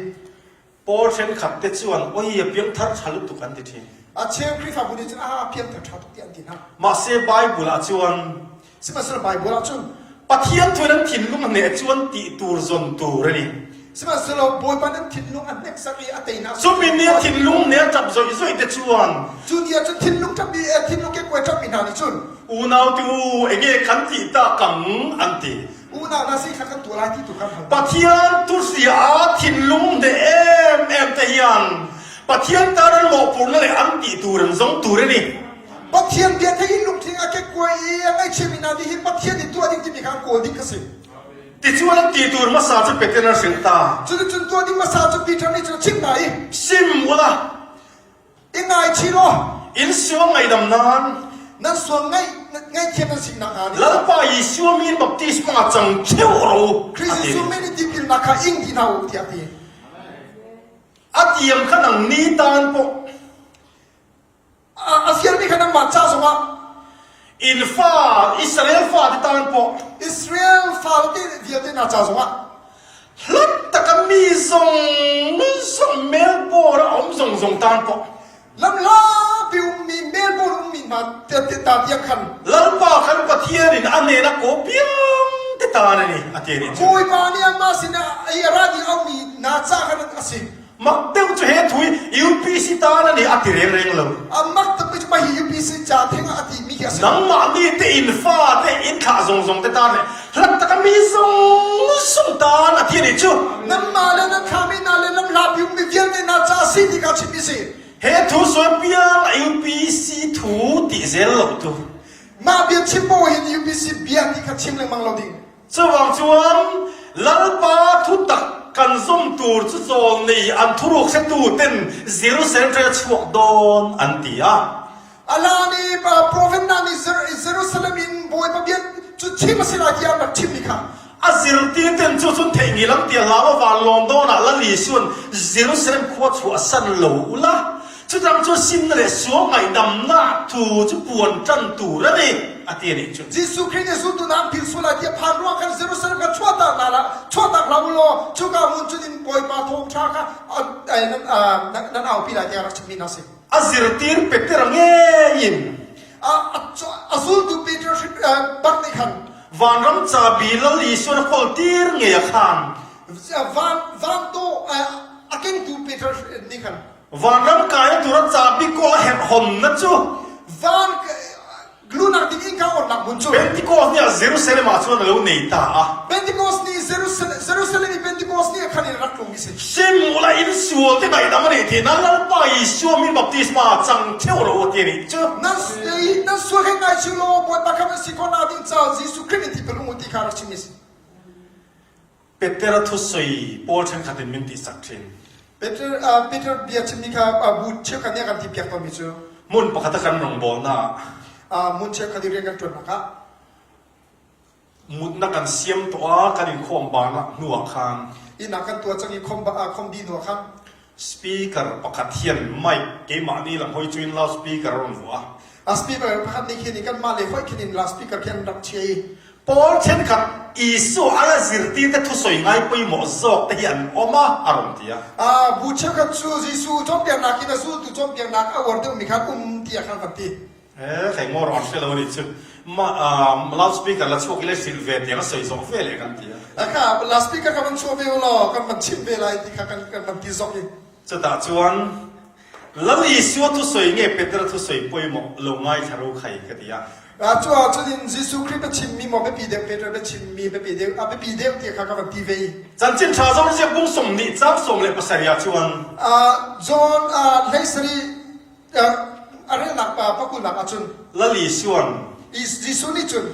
Paul ṭhenkhat te chuan oi a piangthar ṭha lutuk an ti ṭhin. A cheu Khrihfabu nih cun a piangthar ṭha tuk tiah an ti hna. Mahse Bible ah chuan Sihmanhsehlaw Bible ah cun Pathian thu in an thinlung a hneh chuan tih tur zawn tur a ni. Sihmanhsehlaw Bawipa nan thinlung a hneksak i a teinak Cumi nih a thinlung nih a ṭap zoih zoih te chuan Cu ni ah cun thinlung ṭap i thinlung kekkuai ṭapmi hna nih cun unau tu enge kan ti ta kang an ti. Unau hna sih kha kan tuah lai ti tu kan hal. Pathian thuhria ah thinlung hneh em em te hian Pathian tan an mawhphurhna leh an tih tur an zawng tur a ni. Pathian bia thei in lungthin a kekkuai i a ngaihchiami hna nih hin Pathian nih tuah ding timi kha an kawl ding kha si. Tichuan an ti tur hmasa cu Peter a hrilh ta. Cuticun tuah ding hmasa cu Peter nih cun a chimh hna i Sim ula I ngaichih law in sual ngaihdam nan nan sual ngaih ngaihthiam nan si nakhnga nih Lalpa Jesuh min baptisma cang theu ro Khrih Jesuh min i tipilnak kha ing ti hna u tiah ti. A tiam kha nang ni tan pawh a fialmi kha nangmah ca zongah in fa Israel fa te tan pawh Israel fa te vialte hna ca zongah Hlat taka mi zong zong Melbourne a um zong zong tan pawh. Lamhlapi ummi Melbourne ummi hna ta tiang khan. Lalpa khan Pathian in a hnen a kaw piang te tan a ni a ti ni cu. Bawipa nih anmah sinah ei a ra ding a ummi hna ca khan a si. Mak deuh cu he thu i UPC tan a ni a ti rengreng lo. A mak tuk mi cu mah hi UPC ca theng ah a ti mi hi a si. Nangmah mi te in fa te in thlah zongzong te tan le hlat tak mi zong zong tan a ti ni cu. Nanmah le nan thlami hna le lamhlapi ummi vialte hna ca a si ti kha chim mi si. He thu sawi piang a UPC thu ti zel lo tu. Mah bia chim paoh hin UPC bia ti kha chim lengmang lo ding. Chuvang chuan Lalpa thutak kan zum tur chu zawlnei an thuruk hretu ten Jerusalem ṭang a chuak dawn an ti a. Allah nih profet hna nih Jerusalem in Bawipa bia cu chim a si lai tiah an rak chimmi kha. A zirtir ten chu cun theihnghilh an ti a hlau a van lawm dawn ah Lal Isuan Jerusalem khua chuahsan lo ula Chutang cu simna le sual ngaihdamnak thu cu puan ṭan tur a ni, a ti nih cun. Jesuh Khrih nih zultu hna an philh sual lai ti a phan ruang khan Jerusalem kha chuahtak hna hlah, chuahtak hlah u law cuka hmun cun in Bawipa thawngṭha kha nan aupi lai tiah a rak chimmi hna a si. A zirtir Peter ngei in a zultu Peter bak nih khan vanram cabi Lal Isuan a kawltir ngei a khan van van tawh a kengtu Peter nih khan Vanram kai tur a cabi kawl a herh honnak cu van lunak ding innka onnak hmun cu Pentecost ni ah Jerusalem ah cun a lo nei ta a. Pentecost ni Jerusalem Jerusalem i Pentecost ni ah khan in rak tlung mi si. Sim ula in sual te ngaihdam a nei te nan Lalpa Isua min baptisma chang theu ro a ti nih cu. Nan nan sual khe ngai chiu law Bawipa kha nan si khawhnak ding ca Jesuh Khrih min tipil um u ti kha rak chim mi si. Peter a thusawi pawl ṭhenkhat in min tihsak ṭhin. Peter, uh, Peter bia chimmi kha uh, bu cheukhat nih a kan tipiak tawnmi cu Hmun pakhat a kan rawngbawlnak ah uh, hmun cheukhat i rian kan ṭuannak ah mutnak kan siam tuah kan in khawm banak hnu ah khan inn ah kan tuah cang i khom uh, khom dih hnu ah khan speaker pakhat hian mic keimah nih lam hoi cu in loudspeaker a run vuah. A speaker pakhat nih khin i kanmah le hoi khin in loudspeaker khi an rak chia i Paul thenkhat Jesuh a la zirtirte thusawi ngai pawimawh zawk te hi an awm a, a rawn ti a. A bu cheukhat cu Jesuh cawnpiaknak in a zultu cawnpiaknak a uar deuhmi kha um tiah khan van ti. He thei maw rawn hre lo a nih chu. Ma loud speaker la chhuak ila hrilh ve tiang a sawi zawk ve leh kan ti a. A kha loud speaker ka van chhuah ve u law, kan van chimh ve lai ti kha kan kan van ti zawk i. Chutah chuan Lal Isua thusawi nge Petera thusawi pawimawh lo ngaithla ro khai ka ti a. A cu ahcun in Jesuh Khrih biachimmi maw biapi deuh Peter biachimmi biapi deuh a biapi deuh ti kha ka van ti ve i. Chanchin ṭha John ziak bung 20 caang 17 ah chuan. John 17 a relnak pa pakulnak ahcun. Lal Isuan. Jesuh nih cun.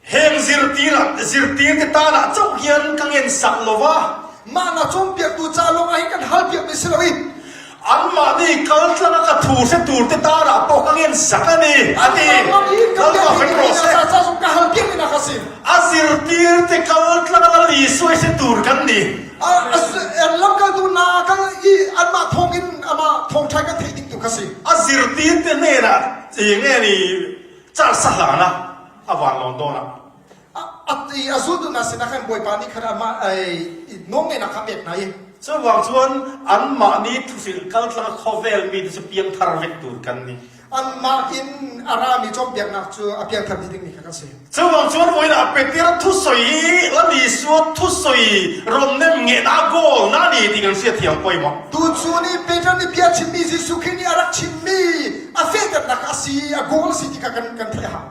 Heng zirtir zirtirte tanah chauh hian ka ngensak lo va. Mah na cawnpiaktu ca lawng ah hin kan halpiakmi si lo i. Anmahni kaltlang a ka thu hre turte tanah pawh ka ngensak a ni, a ti. Lalpa kan rawh seh. Ca zong ka halpiakmi nak a si. A zirtirte kaltlang a Lal Isua i hre tur kan ni. Lamkaltu hna kal i anmah thawngin amah thawngṭha kan theih ding tu kha si. A zirtirte hnenah nge ni charsa hlana a vanlawng dawn ah. A zultu hna sinah khan Bawipa nih khan amah nawlngeihnak kha a pek hna i. Chuvang chuan anmahni thuhrilh kaltlang a khawvel mite cu piangthar vek tur kan ni. Anmah in a rami cawnpiaknak cu a piangthar dih dingmi kha kan si. Chuvang chuan vawiin ah Peter thusawi Lal Isua thusawi rawn nem ngehna goal na ni ti kan hriatthiam pawimawh. Tuchun i Peter nih bia chimmi Jesuh Khrih nih a rak chimmi a fehternak a si, a goal a si ti kha kan kan theih a hau.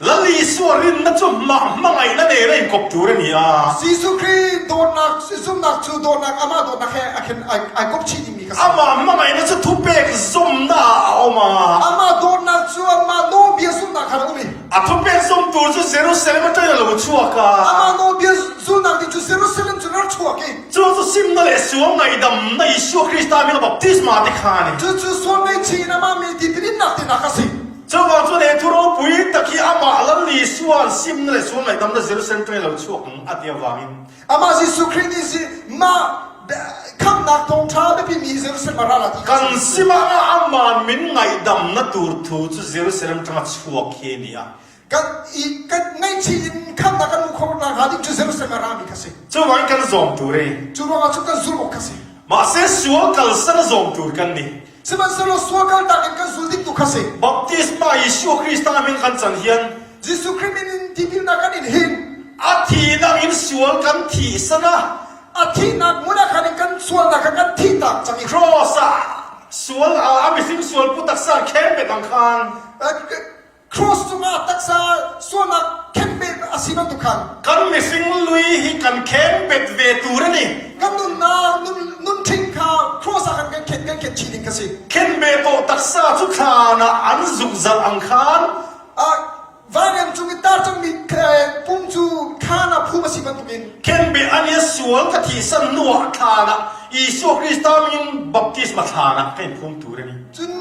Lal Isua rinna chu mah hmangaihna nen a inkawp tur a ni a. Jesuh Khrih dawtnak zumhnak cu dawtnak amah dawtnak he a khen ai kawp chih dingmi kha si. Amah hmangaihna chu thupek zumna ah a awm a. Amah dawtnak cu amah nawlbia zumhnak khan a um i. A thupek zum tur chu Jerusalem atangin a lo chhuak a. Amah nawlbia zulnak ding cu Jerusalem cun a rak chuak i. Cu cu simna le sual ngaihdamna Isua Krista min a baptisma te kha a ni. Cu cu sual ngaihchih in amah mi tipil innak tinak a si. Chuvang chuan he thu ropui tak hi amah Lal Isua'n simna le sual ngaihdamna Jerusalem atangin lo chhuak ang a ti avangin. Amah Jesuh Khrih nih si mah khamhnak thawngṭha biapimi Jerusalem ah ra la ti kha Kan simah aman min ngaihdamna tur thu chu Jerusalem atanga chhuak hi a ni a. Kan i kan ngaihchih in khamhnak kan hmuh khawh nakhnga ding cu Jerusalem ah rami kha si. Chuvangin kan zawm tur a ni. Cu ruangah cun kan zulh awk kha si. Mahse sual kalsan a zawm tur kan ni. Sihmanhsehlaw sual kaltak in kan zul ding tu kha si. Baptisma Jesuh Krista min kan can hian Jesuh Khrih min in tipilnak kan in hin a thihnak in sual kan thih sana a thihnak hmun ah khan in kan sualnak kha kan thihtak cang i cross ah sual a mihring sual pu taksa khen bet ang khan Cross cungah taksa sualnak khenbet a si bantuk khan kan mihring lui hi kan khenbet ve tur a ni. Kan nunnak nun nunṭhing kha cross ah khan kan khen kan khen chih ding kha si. Khenbeh tawh taksa cu thlan ah an zukzalh ang khan Vairem cung i tar cangmi pum cu thlan ah phum a si bantukin khenbeh an i sual ka thihsan hnuah thlan ah Jesuh Krista min baptisma thlan ah kan in phum tur a ni. Cun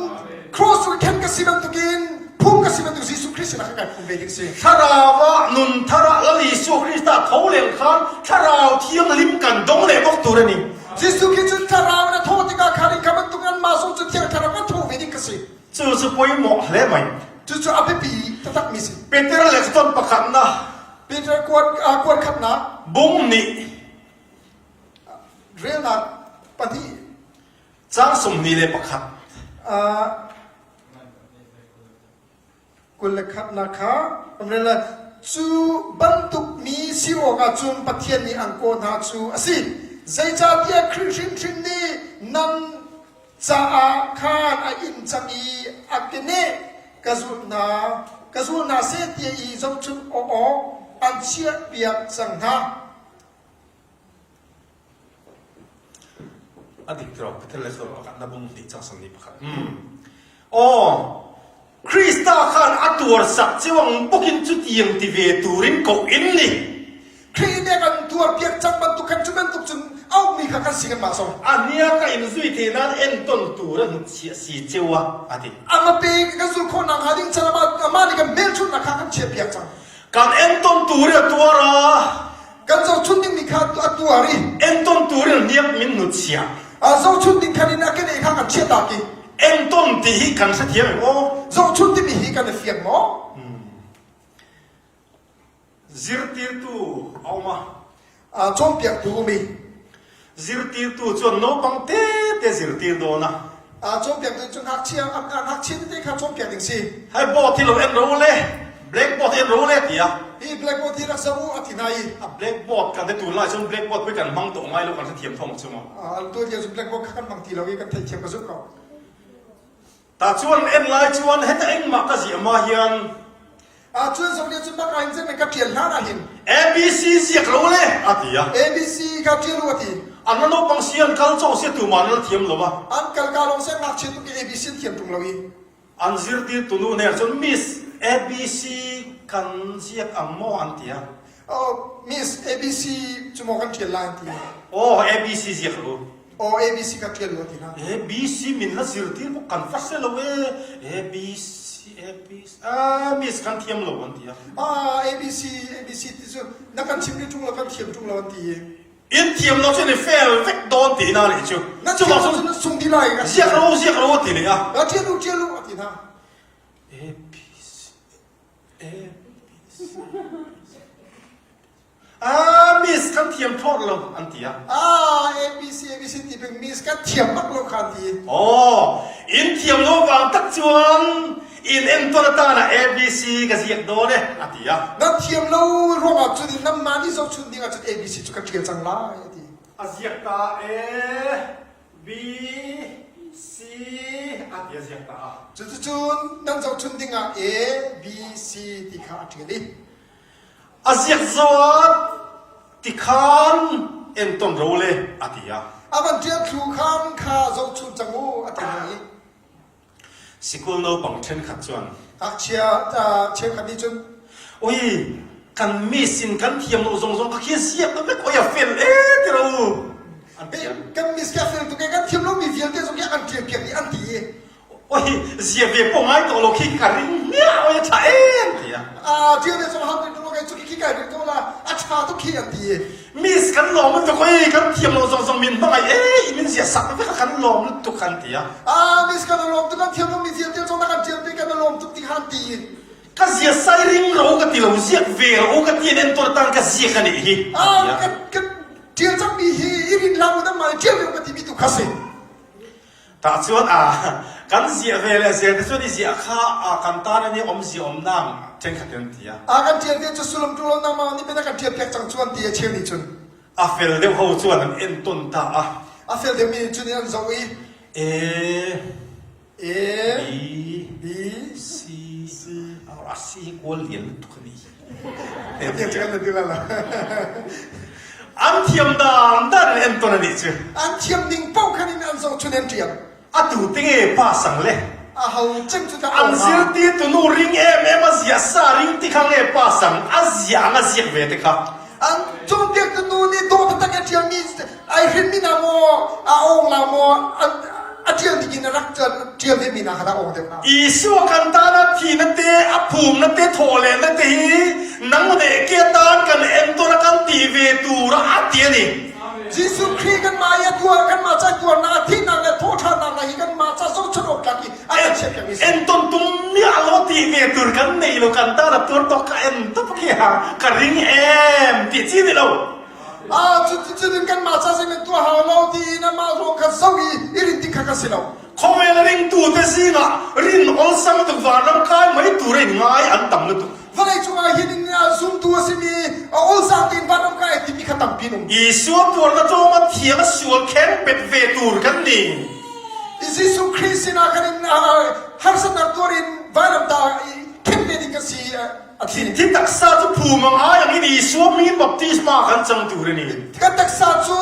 Cross cu khen ka si bantukin phung ka si bantuk Jesuh Khrist sinah khan kai phum ve ding si. Thlarau ah nun thar ah Lal Jesuh Krista tho leng khan Thlarau Thianghlim kan dong leh bawk tur a ni. Jesuh Khrist cu Thlarau in a thawh tikah khan in ka bantuk an mah zong cu Thiang Thlarau kan tho ve ding ka si. Cu cu pawimawh hle mai. Cucu a biapi taktak mi si. Peter le ton pakhatnak. Peter kuat kuat khatnak. Bung nih relnak pahnih Caang 21. 21nak kha umrel cu bantuk mi si awkah cun Pathian nih an kawh hna cu a si. Zeicahtiah Khrih hrimhrim nih nan caah khan a inn cang i a keneh ka zulh hna ka zul hna seh tiah i zohchunh awk an chiahpiak cang hna. A dik ro Pathian le sual pakhat na bung hnih cang sang ni pakhat. Aw Krista khan a tuar sak chiwang bawkin cu tiang ti ve turin ko in ni. Khrih nih kan tuar piak cang bantuk khan cu bantuk cun aumi kha kan si kan mah so. A nia ka in zui te nan en ton tur a hnut si si chewa ati. Ama pe kan zul khawh nak hnga ding chan ama ama nih kan hmelchunhnak kha kan chiah piak cang. Kan en ton tur a tuar a. Kan zohchun dingmi kha a tuar i Enton turin hniak min nu chia. a zohchun ding khan in a keneh kha kan chiah tak i Enton ti hi kan hrethiam em aw. Zohchun timi hi kan i fiang maw? Zirtirtu a um a. A cawnpiaktu um i Zirtirtu chuan naupang te te zirtir dawn a. Cawnpiaktu cu ngakchia ngakchia tete kha cawnpiak ding si. Hei board hi lo en ro le blackboard hi en ro le ti a. Hi blackboard hi rak zoh u a ti hna i. A blackboard kan te tun lai cun blackboard pui kan hmang tawh ngai lo kan hrethiam thawng chu maw. Tu lio cu blackboard kha kan hmang ti lo i kan theihthiam ka zumh ko. Tah chuan en lai chuan heta engmah ka ziah ma hian. Ah cun zong nih cun bak ah hin zeihmanh ka ṭial hlan ah hin. ABC ziak lo le a ti a. ABC ka ṭial u a ti. An la naupang si an kal cawk sia tumah an la thiam lo a. An kal ka lawng sia ngakchia tuk i ABC an thiam ṭung lo i. An zirtirtu nu ner cun Miss ABC kan ziak ang maw an ti a. Oh, Miss ABC cu maw kan ṭial lai an ti. Oh, ABC ziak lo. Aw ABC ka ṭial lo ti hna. ABC min na zirtir bawk kan va si lo e. ABC ABC ah miss kan thiam lo an ti a. Ah ABC ABC ti cu na kan chim rih ṭung lo kan thiam ṭung lo an ti i. In thiam lo cu ni fel vek dawn ti na nih cu. Na thiam lo cu na sung dih lai. Ziak lo ziak lo ti leh a. Na ṭial u ṭial u a ti hna. ABC ABC Ah, miss kan thiam thlawt lo an ti a. Ah, ABC ABC ti bing miss kan thiam bak lo kha an ti. Oh, in thiam lo vang tak chuan in enton atan ah ABC ka ziak dawn e a ti a. Nan thiam lo ruangah cun in nan mah nih zohchun ding ah cun ABC cu ka ṭial cang lai a ti. A ziak ta e B C a ti a ziak ta a. Cuticun nan zohchun ding ah A B C ti kha a ṭial i A ziakzuat tikhan enton ro le a ti a. A van ṭial thlu khan kha zohchun cang u a ti hna i. Sikul naupang ṭhenkhat chuan. Ngakchia cheukhat nih cun. Oi, kan miss in kan thiam lo zong zong ka khi ziak vek oi a fel e ti ro. An thiam. Kan miss ka fel tuk e kan thiam lomi vialte zong hi a kan ṭial piak dih an ti i. Oi, zia ve pawh ngai tawh lo khi ka ring hmiah oi a ṭha em tiah. Ah, thil ne zong ham ring kai cu khi kai ring ko la a ṭha tuk khi an ti. Miss kan lawm lutuk oi kan thiam lo zong zong min hmangaih e min zia sak vek kan lawm lutuk an ti a. Ah, miss kan lawm tuk kan thiam lo mi vialte zong na kan thiam te kan lawm tuk ti han ti. Ka zia sai ring ro ka ti lo ziak ve ro ka ti nen tor tan ka ziak ani hi. Ah, kan kan ṭial cang mi hi i rin hlah u nan mah ṭial ve ka ti mi tu kha si. Tah cun kan ziah ve le zel te cun i ziah kha kan tan in i awmzia umnak ṭhenkhat in an ti a. A kan ṭial ve cu sullam ṭulo nangmah nih pei kan ṭial piak cang cu an ti a cheu nih cun. A fel deuh ho cuan an enton ta a. A fel deuhmi nih cun an zoh i. A A B B C C a C hi kawl lian lutuk a nih hi. An thiam dan dan in enton a nih cu. An thiam ning paoh khan in an zohchun an ṭial. Atu tinge pa sang le. A ho cem cu dah An zirtirtu nu ring em em a zia sa ring ti kha nge pa sang a zia ang a ziak ve te kha. An cawnpiaktu nu nih dawh taktak a ṭialmi ai hrinmi hna maw a awng la maw a ṭial ding in a rak ṭial vemi hna kha dah awng deuh hna. Isua kan tan a thihna te a phumna te thawhlehna te hi nang leh ke tan kan entawn a kan ti ve tur a ti a ni. Jesuh Khrih kanmah i a tuar kanmah ca tuarnak a thihnak le thawhṭhannak hna hi kanmah ca zohchunh awk tlak i a kan chiahpiak mi si. Entawn tum miah lo ti ve tur kan nei lo kan tan a tuar tawk ka en top khi ha ka ring em ti chi ni lo. Ah, cuticun kanmah ca zeihmanh tuah hau lo tiin amah ruang kha zoh i i rin tik kha ka si lo. Khawvel a ringtute zingah rin awlsam tuk vanram kai mai tur in ngai an tam lutuk. Vawlei cungah hin in zumtu a simi a awlsam tein vanram kai ai timi kha tampi an um. Isua tuarna tlawm a thiang a sual khen bet ve tur kan ni. Jesuh Khrih sinah khan in harsatnak tuar in vailam ta i khen ve ding kan si. A thi taksa cu phum ang ai ang in Isua min baptisma kan cang tur a ni. Kan taksa cu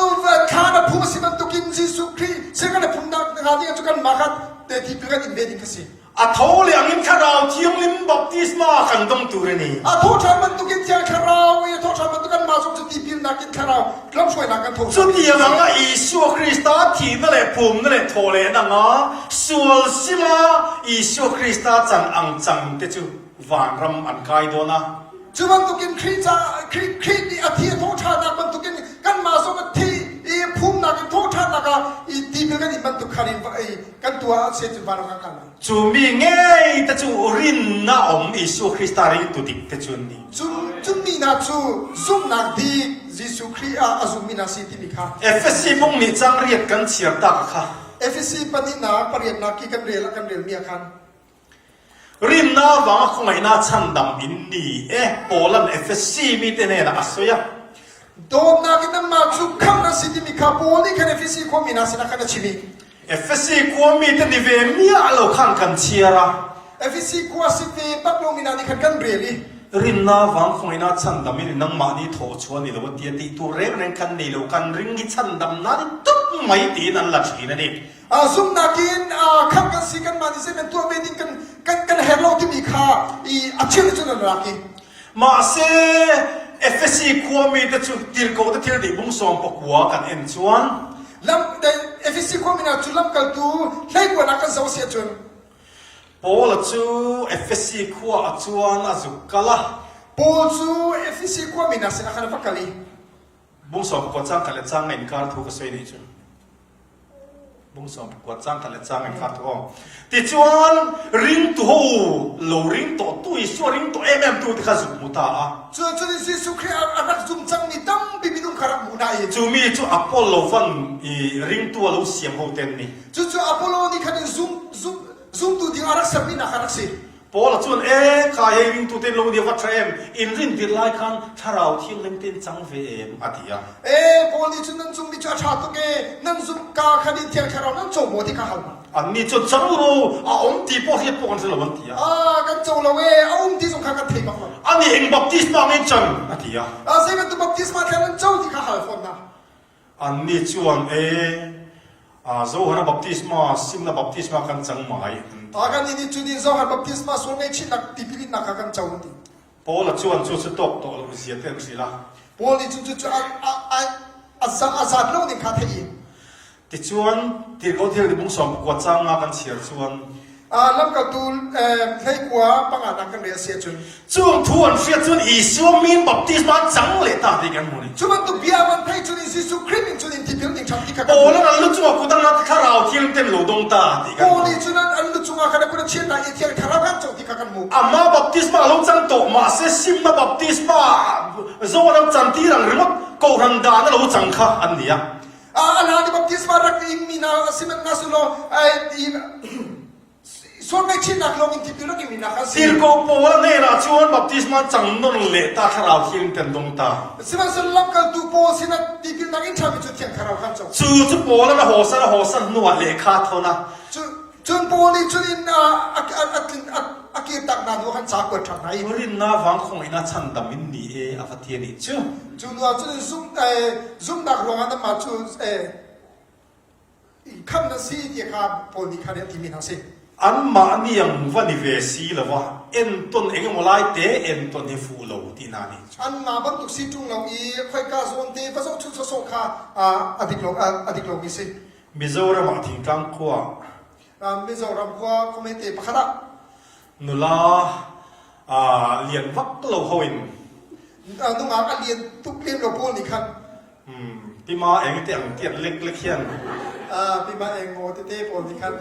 thlan a phum a si bantukin Jesuh Khrih sin kan i phumnak hnga ding cu kanmah kha tipil kan in ve ding kha si. A tho le ang in Thlarau Thianghlim baptisma kan dong tur a ni. A tho ṭhan bantukin Thiang Thlarau i a tho ṭhan bantuk kanmah zong cu tipilnak in Thlarau lamhruainak kan tho. Chutiang anga Isua Krista thihna le phumna le thawhlehna anga sual sima Isua Krista chan ang chang te chu vanram an kai dawn a. Cu bantukin Khrih caah Khrih Khrih nih a thi a thawhṭhannak bantukin kanmah zong a thi i phumnak in thawhṭhannak ah i tipil kan in bantuk khan in kan tuah ah cun vanram kan kai lai. Cu mi ngei te cu rinna om Jesuh Krista ringtu dik te cu an ni. Cu cu mi hna cu zumhnak dik Jesuh Khrih ah a zummi hna si timi kha. Efesi bung nih cang riat kan chiar tak kha. Efesi pahnihnak pariatnak khi kan rel ah kan relmi ah khan Rinna avanga khawngaihna chhandam in ni e, Paula'n Efesi mite hnenah a sawi a. Dawtnak in anmah cu khamh an si timi kha Paul nih khan Efesi khuami hna sinah khan a chim i Efesi khuami te ni ve miah lo khan kan chhiar a. Efesi khua si ve bak lomi hna nih khan kan rel i Rinna avang khawngaihna chhandam in nangmah nih thawh chuah ni lo a ti a tih tur reng reng kan nei lo, kan ring hi chhandam nan i tup mai tiin an la thin a ni. Zumhnak in khamh kan si kanmah nih zeiman tuah ve ding kan kan kan herh lo timi kha i a chim cun an rak i Mahse Efesi khuami te cu tirhkoh te thil dih bung sawm pakua kan en chuan lam Efesi khuami hna cu lamkaltu hleikuanak kan zoh a si ahcun Paul cu Efesi khua a chuan a zuk kal a Paul cu Efesi khuami hna sinah khan a va kal i bung sawm pakua cang khat le cang nga inkar thu ka soi nih cu Bungsawm pakua cang khat le cang in kha tu Tichuan ringtu ho lo ring tawh tu Isua ring tawh em em tu te kha zuk mu ta a. Cu cun Jesuh Khrih a rak zum cangmi tampi minung kha rak hmuh hna i Cu mi cu Apollo van i ringtu a lo siam ho ten ni. Cucu Apollo nih khan in zum zum zumtu ding a rak sermi hna kha rak si. Paul chuan e kha hei ringtu ten lo nia va tha em in rin tir lai khan thlarau thianghlim ten chang ve em a ti a. E Paul nih cun nan zummi cu a ṭha tuk e nan zumh ka khan in thiang thlarau nan co maw ti kha hal hna. Annih cu cang ru a um ti pawh hriat pawh kan si lo an ti a. Ah kan co lo e a um ti zong kha kan thei bak lo. Anih eng baptisma ngei cang a ti a. Ah zei bantuk baptisma thlen nan co ti kha hal fawn hna. Annih chuan e Johan baptisma simna baptisma kan cang mai an ti. Kan nih cun Johan baptisma sual ngaihchihnak tipil innak kha kan co an ti. Paul chuan cu cu tawk tawh lo zia te an si la. Paul nih cun cu a zat lo ning kha theih i Tichuan tirhkoh thil bung sawm pakua cang nga kan chhiar chuan lamkaltu hleikua panganak kan rel si ahcun Chung thu an hriat cun Isua min baptisma an cang leh ta ti kan hmu ni. Cu bantuk bia an theih cun Jesuh Khrih min cun in tipil ding ṭhan ti kha kan Paul an lu cungah kut an thlarau thiang ten lo dong ta ti kan Paul nih cun an lu cungah khan a kut a chiah hna i thiang thlarau kan co ti kha kan hmuh. Amah baptisma lo cang tawh mahse simna baptisma zo lo chan ti rang ringawt kohhran dan a lo cang kha an ni a. A hlan i baptisma rak ing mi hna sihmanhsehlaw sual ngaihchihnak lawng in tipil rak ing mi hna kha si. Tirhkoh Paul a hnenah cun baptisma cang non leh ta thlarau thiang kan dong ta. Sihmanhsehlaw lamkaltu Paul sinah tipilnak in ṭhami cu Thiang Thlarau khan co. Cu cu Paul a hawsan a hawsan hnuah lehkha thawn a. Cun Paul nih cun in a kirtak hna hnu khan ca kuat ṭhan hna i. Rinna vang khawngaihnak chandam in ni e a va ti a nih cu. Cu hnuah cun zumhnak ruangah nanmah cu khamh nan si ti kha Paul nih khan a timi hna a si. Anmah nih ang va ni ve si lo a entawn eng emaw lai te entawn hi fuh lo ti hna nih cu. Anmah bantuk si ṭung lo i khoika zawn te va zohchunh sawsawh kha a dik lo a dik lomi si. Mizoram ah thingtlang khua Mizoram khua khuamete pakhat ah nula lian vak lo ho in nungak a lian tuk lem lo pawl nih khan pima eng te ang tiat lek lek hian pima eng maw tete pawl nih khan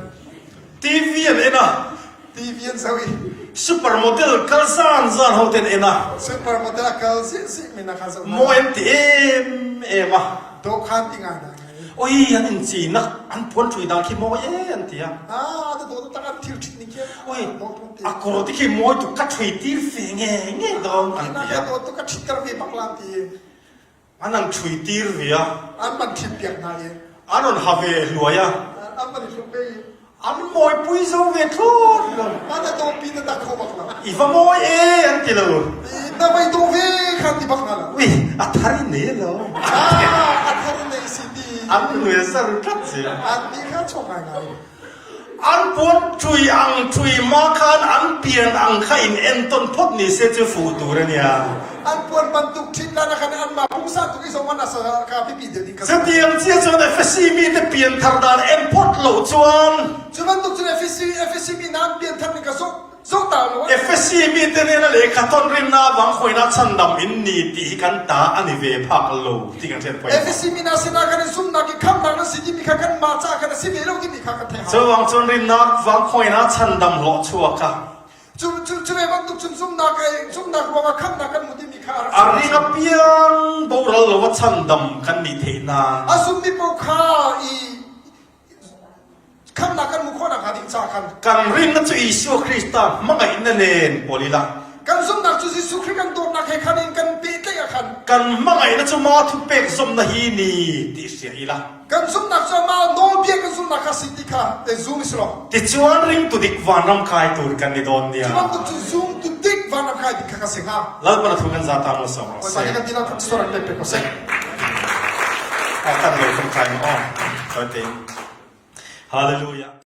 TV an en a TV an zoh i supermodel kal zan zan ho ten en a supermodel kal si si min kha zoh mo em ti em em a do khan ti ngai na Oi an in ci nak an puan ṭhui dang khi mawi e an ti a. Ah, da do tak an thil ṭhit ning khi. Oi, a kor ti khi mawi tuk ka ṭhui tir fe nge nge dong an ti a. Do tu ka ṭhit ter ve bak lan ti. An an ṭhui tir ve a. An man ṭhit piak hna i. An on ha ve hluai a. An man hluk ve i. An mawipui zo ve thlawt lo. An a dawpi na dak kho bak lo. I va mawi e an ti lo. Na vai daw ve kha ti bak hna lo. Ui, a thar in nei lo. Ah, a thar in nei si ti. An nuai zar tlat si. An ni kha chok ngai ngai. An puan ṭui ang ṭui ma khan an pian ang kha in entawn phawt ni se cu fuh tur ania. An puan bantuk ṭhit la na khan an mah pungsa tuk i zong an asa ka pipi deuh ding ka Chutiang chia chuan Efesi mite pianthar dan en phawt lo chuan Cu bantuk cun Efesi Efesi mi hna an pianthar ning ka zoh zoh ta lo. Efesi mite nena lehkha thawn rinna avang khuaina chhandam in ni tih hi kan ta a ni ve phak lo ti kan hriat pawimawh. Efesi mi hna sinah kan in zumhnak i khamhnak na si timi kha kanmah caah khan a si ve lo timi kha kan theih hau. Chuvang cun rinnak vang khuaina chhandam hlawh chuak a Cu cu cu ve bantuk cun zumhnak zumhnak ruangah khamhnak kan hmu timi kha a rak A ring a piang boral lo a chhandam kan nih theih nan. A zummi paoh kha i. caah khan. Kan rinna chu Isua Krista hmangaihna nen pawlh ila. Kan zumhnak cu Jesuh Khrih kan dawtnak he khan in kan pehtlaih ah khan. Kan hmangaihna chu ma thupek zawmna hi ni tih hria ila. Kan zumhnak cu amah nawlbia kan zulhnak kha si ti kha te zum i si lo. Tichuan ringtu dik vanram kai tur kan ni dawn nia. Cu bantuk cu zumtu dik vanram kai ding kha ka si hnga. Lalpan a thu kan za ta maw sawm rawh Bawipa seh. nih kan dihlak thluachuah rak pek pek ko seh. A kan lo kan kai ma aw. Tawi tein. Hallelujah.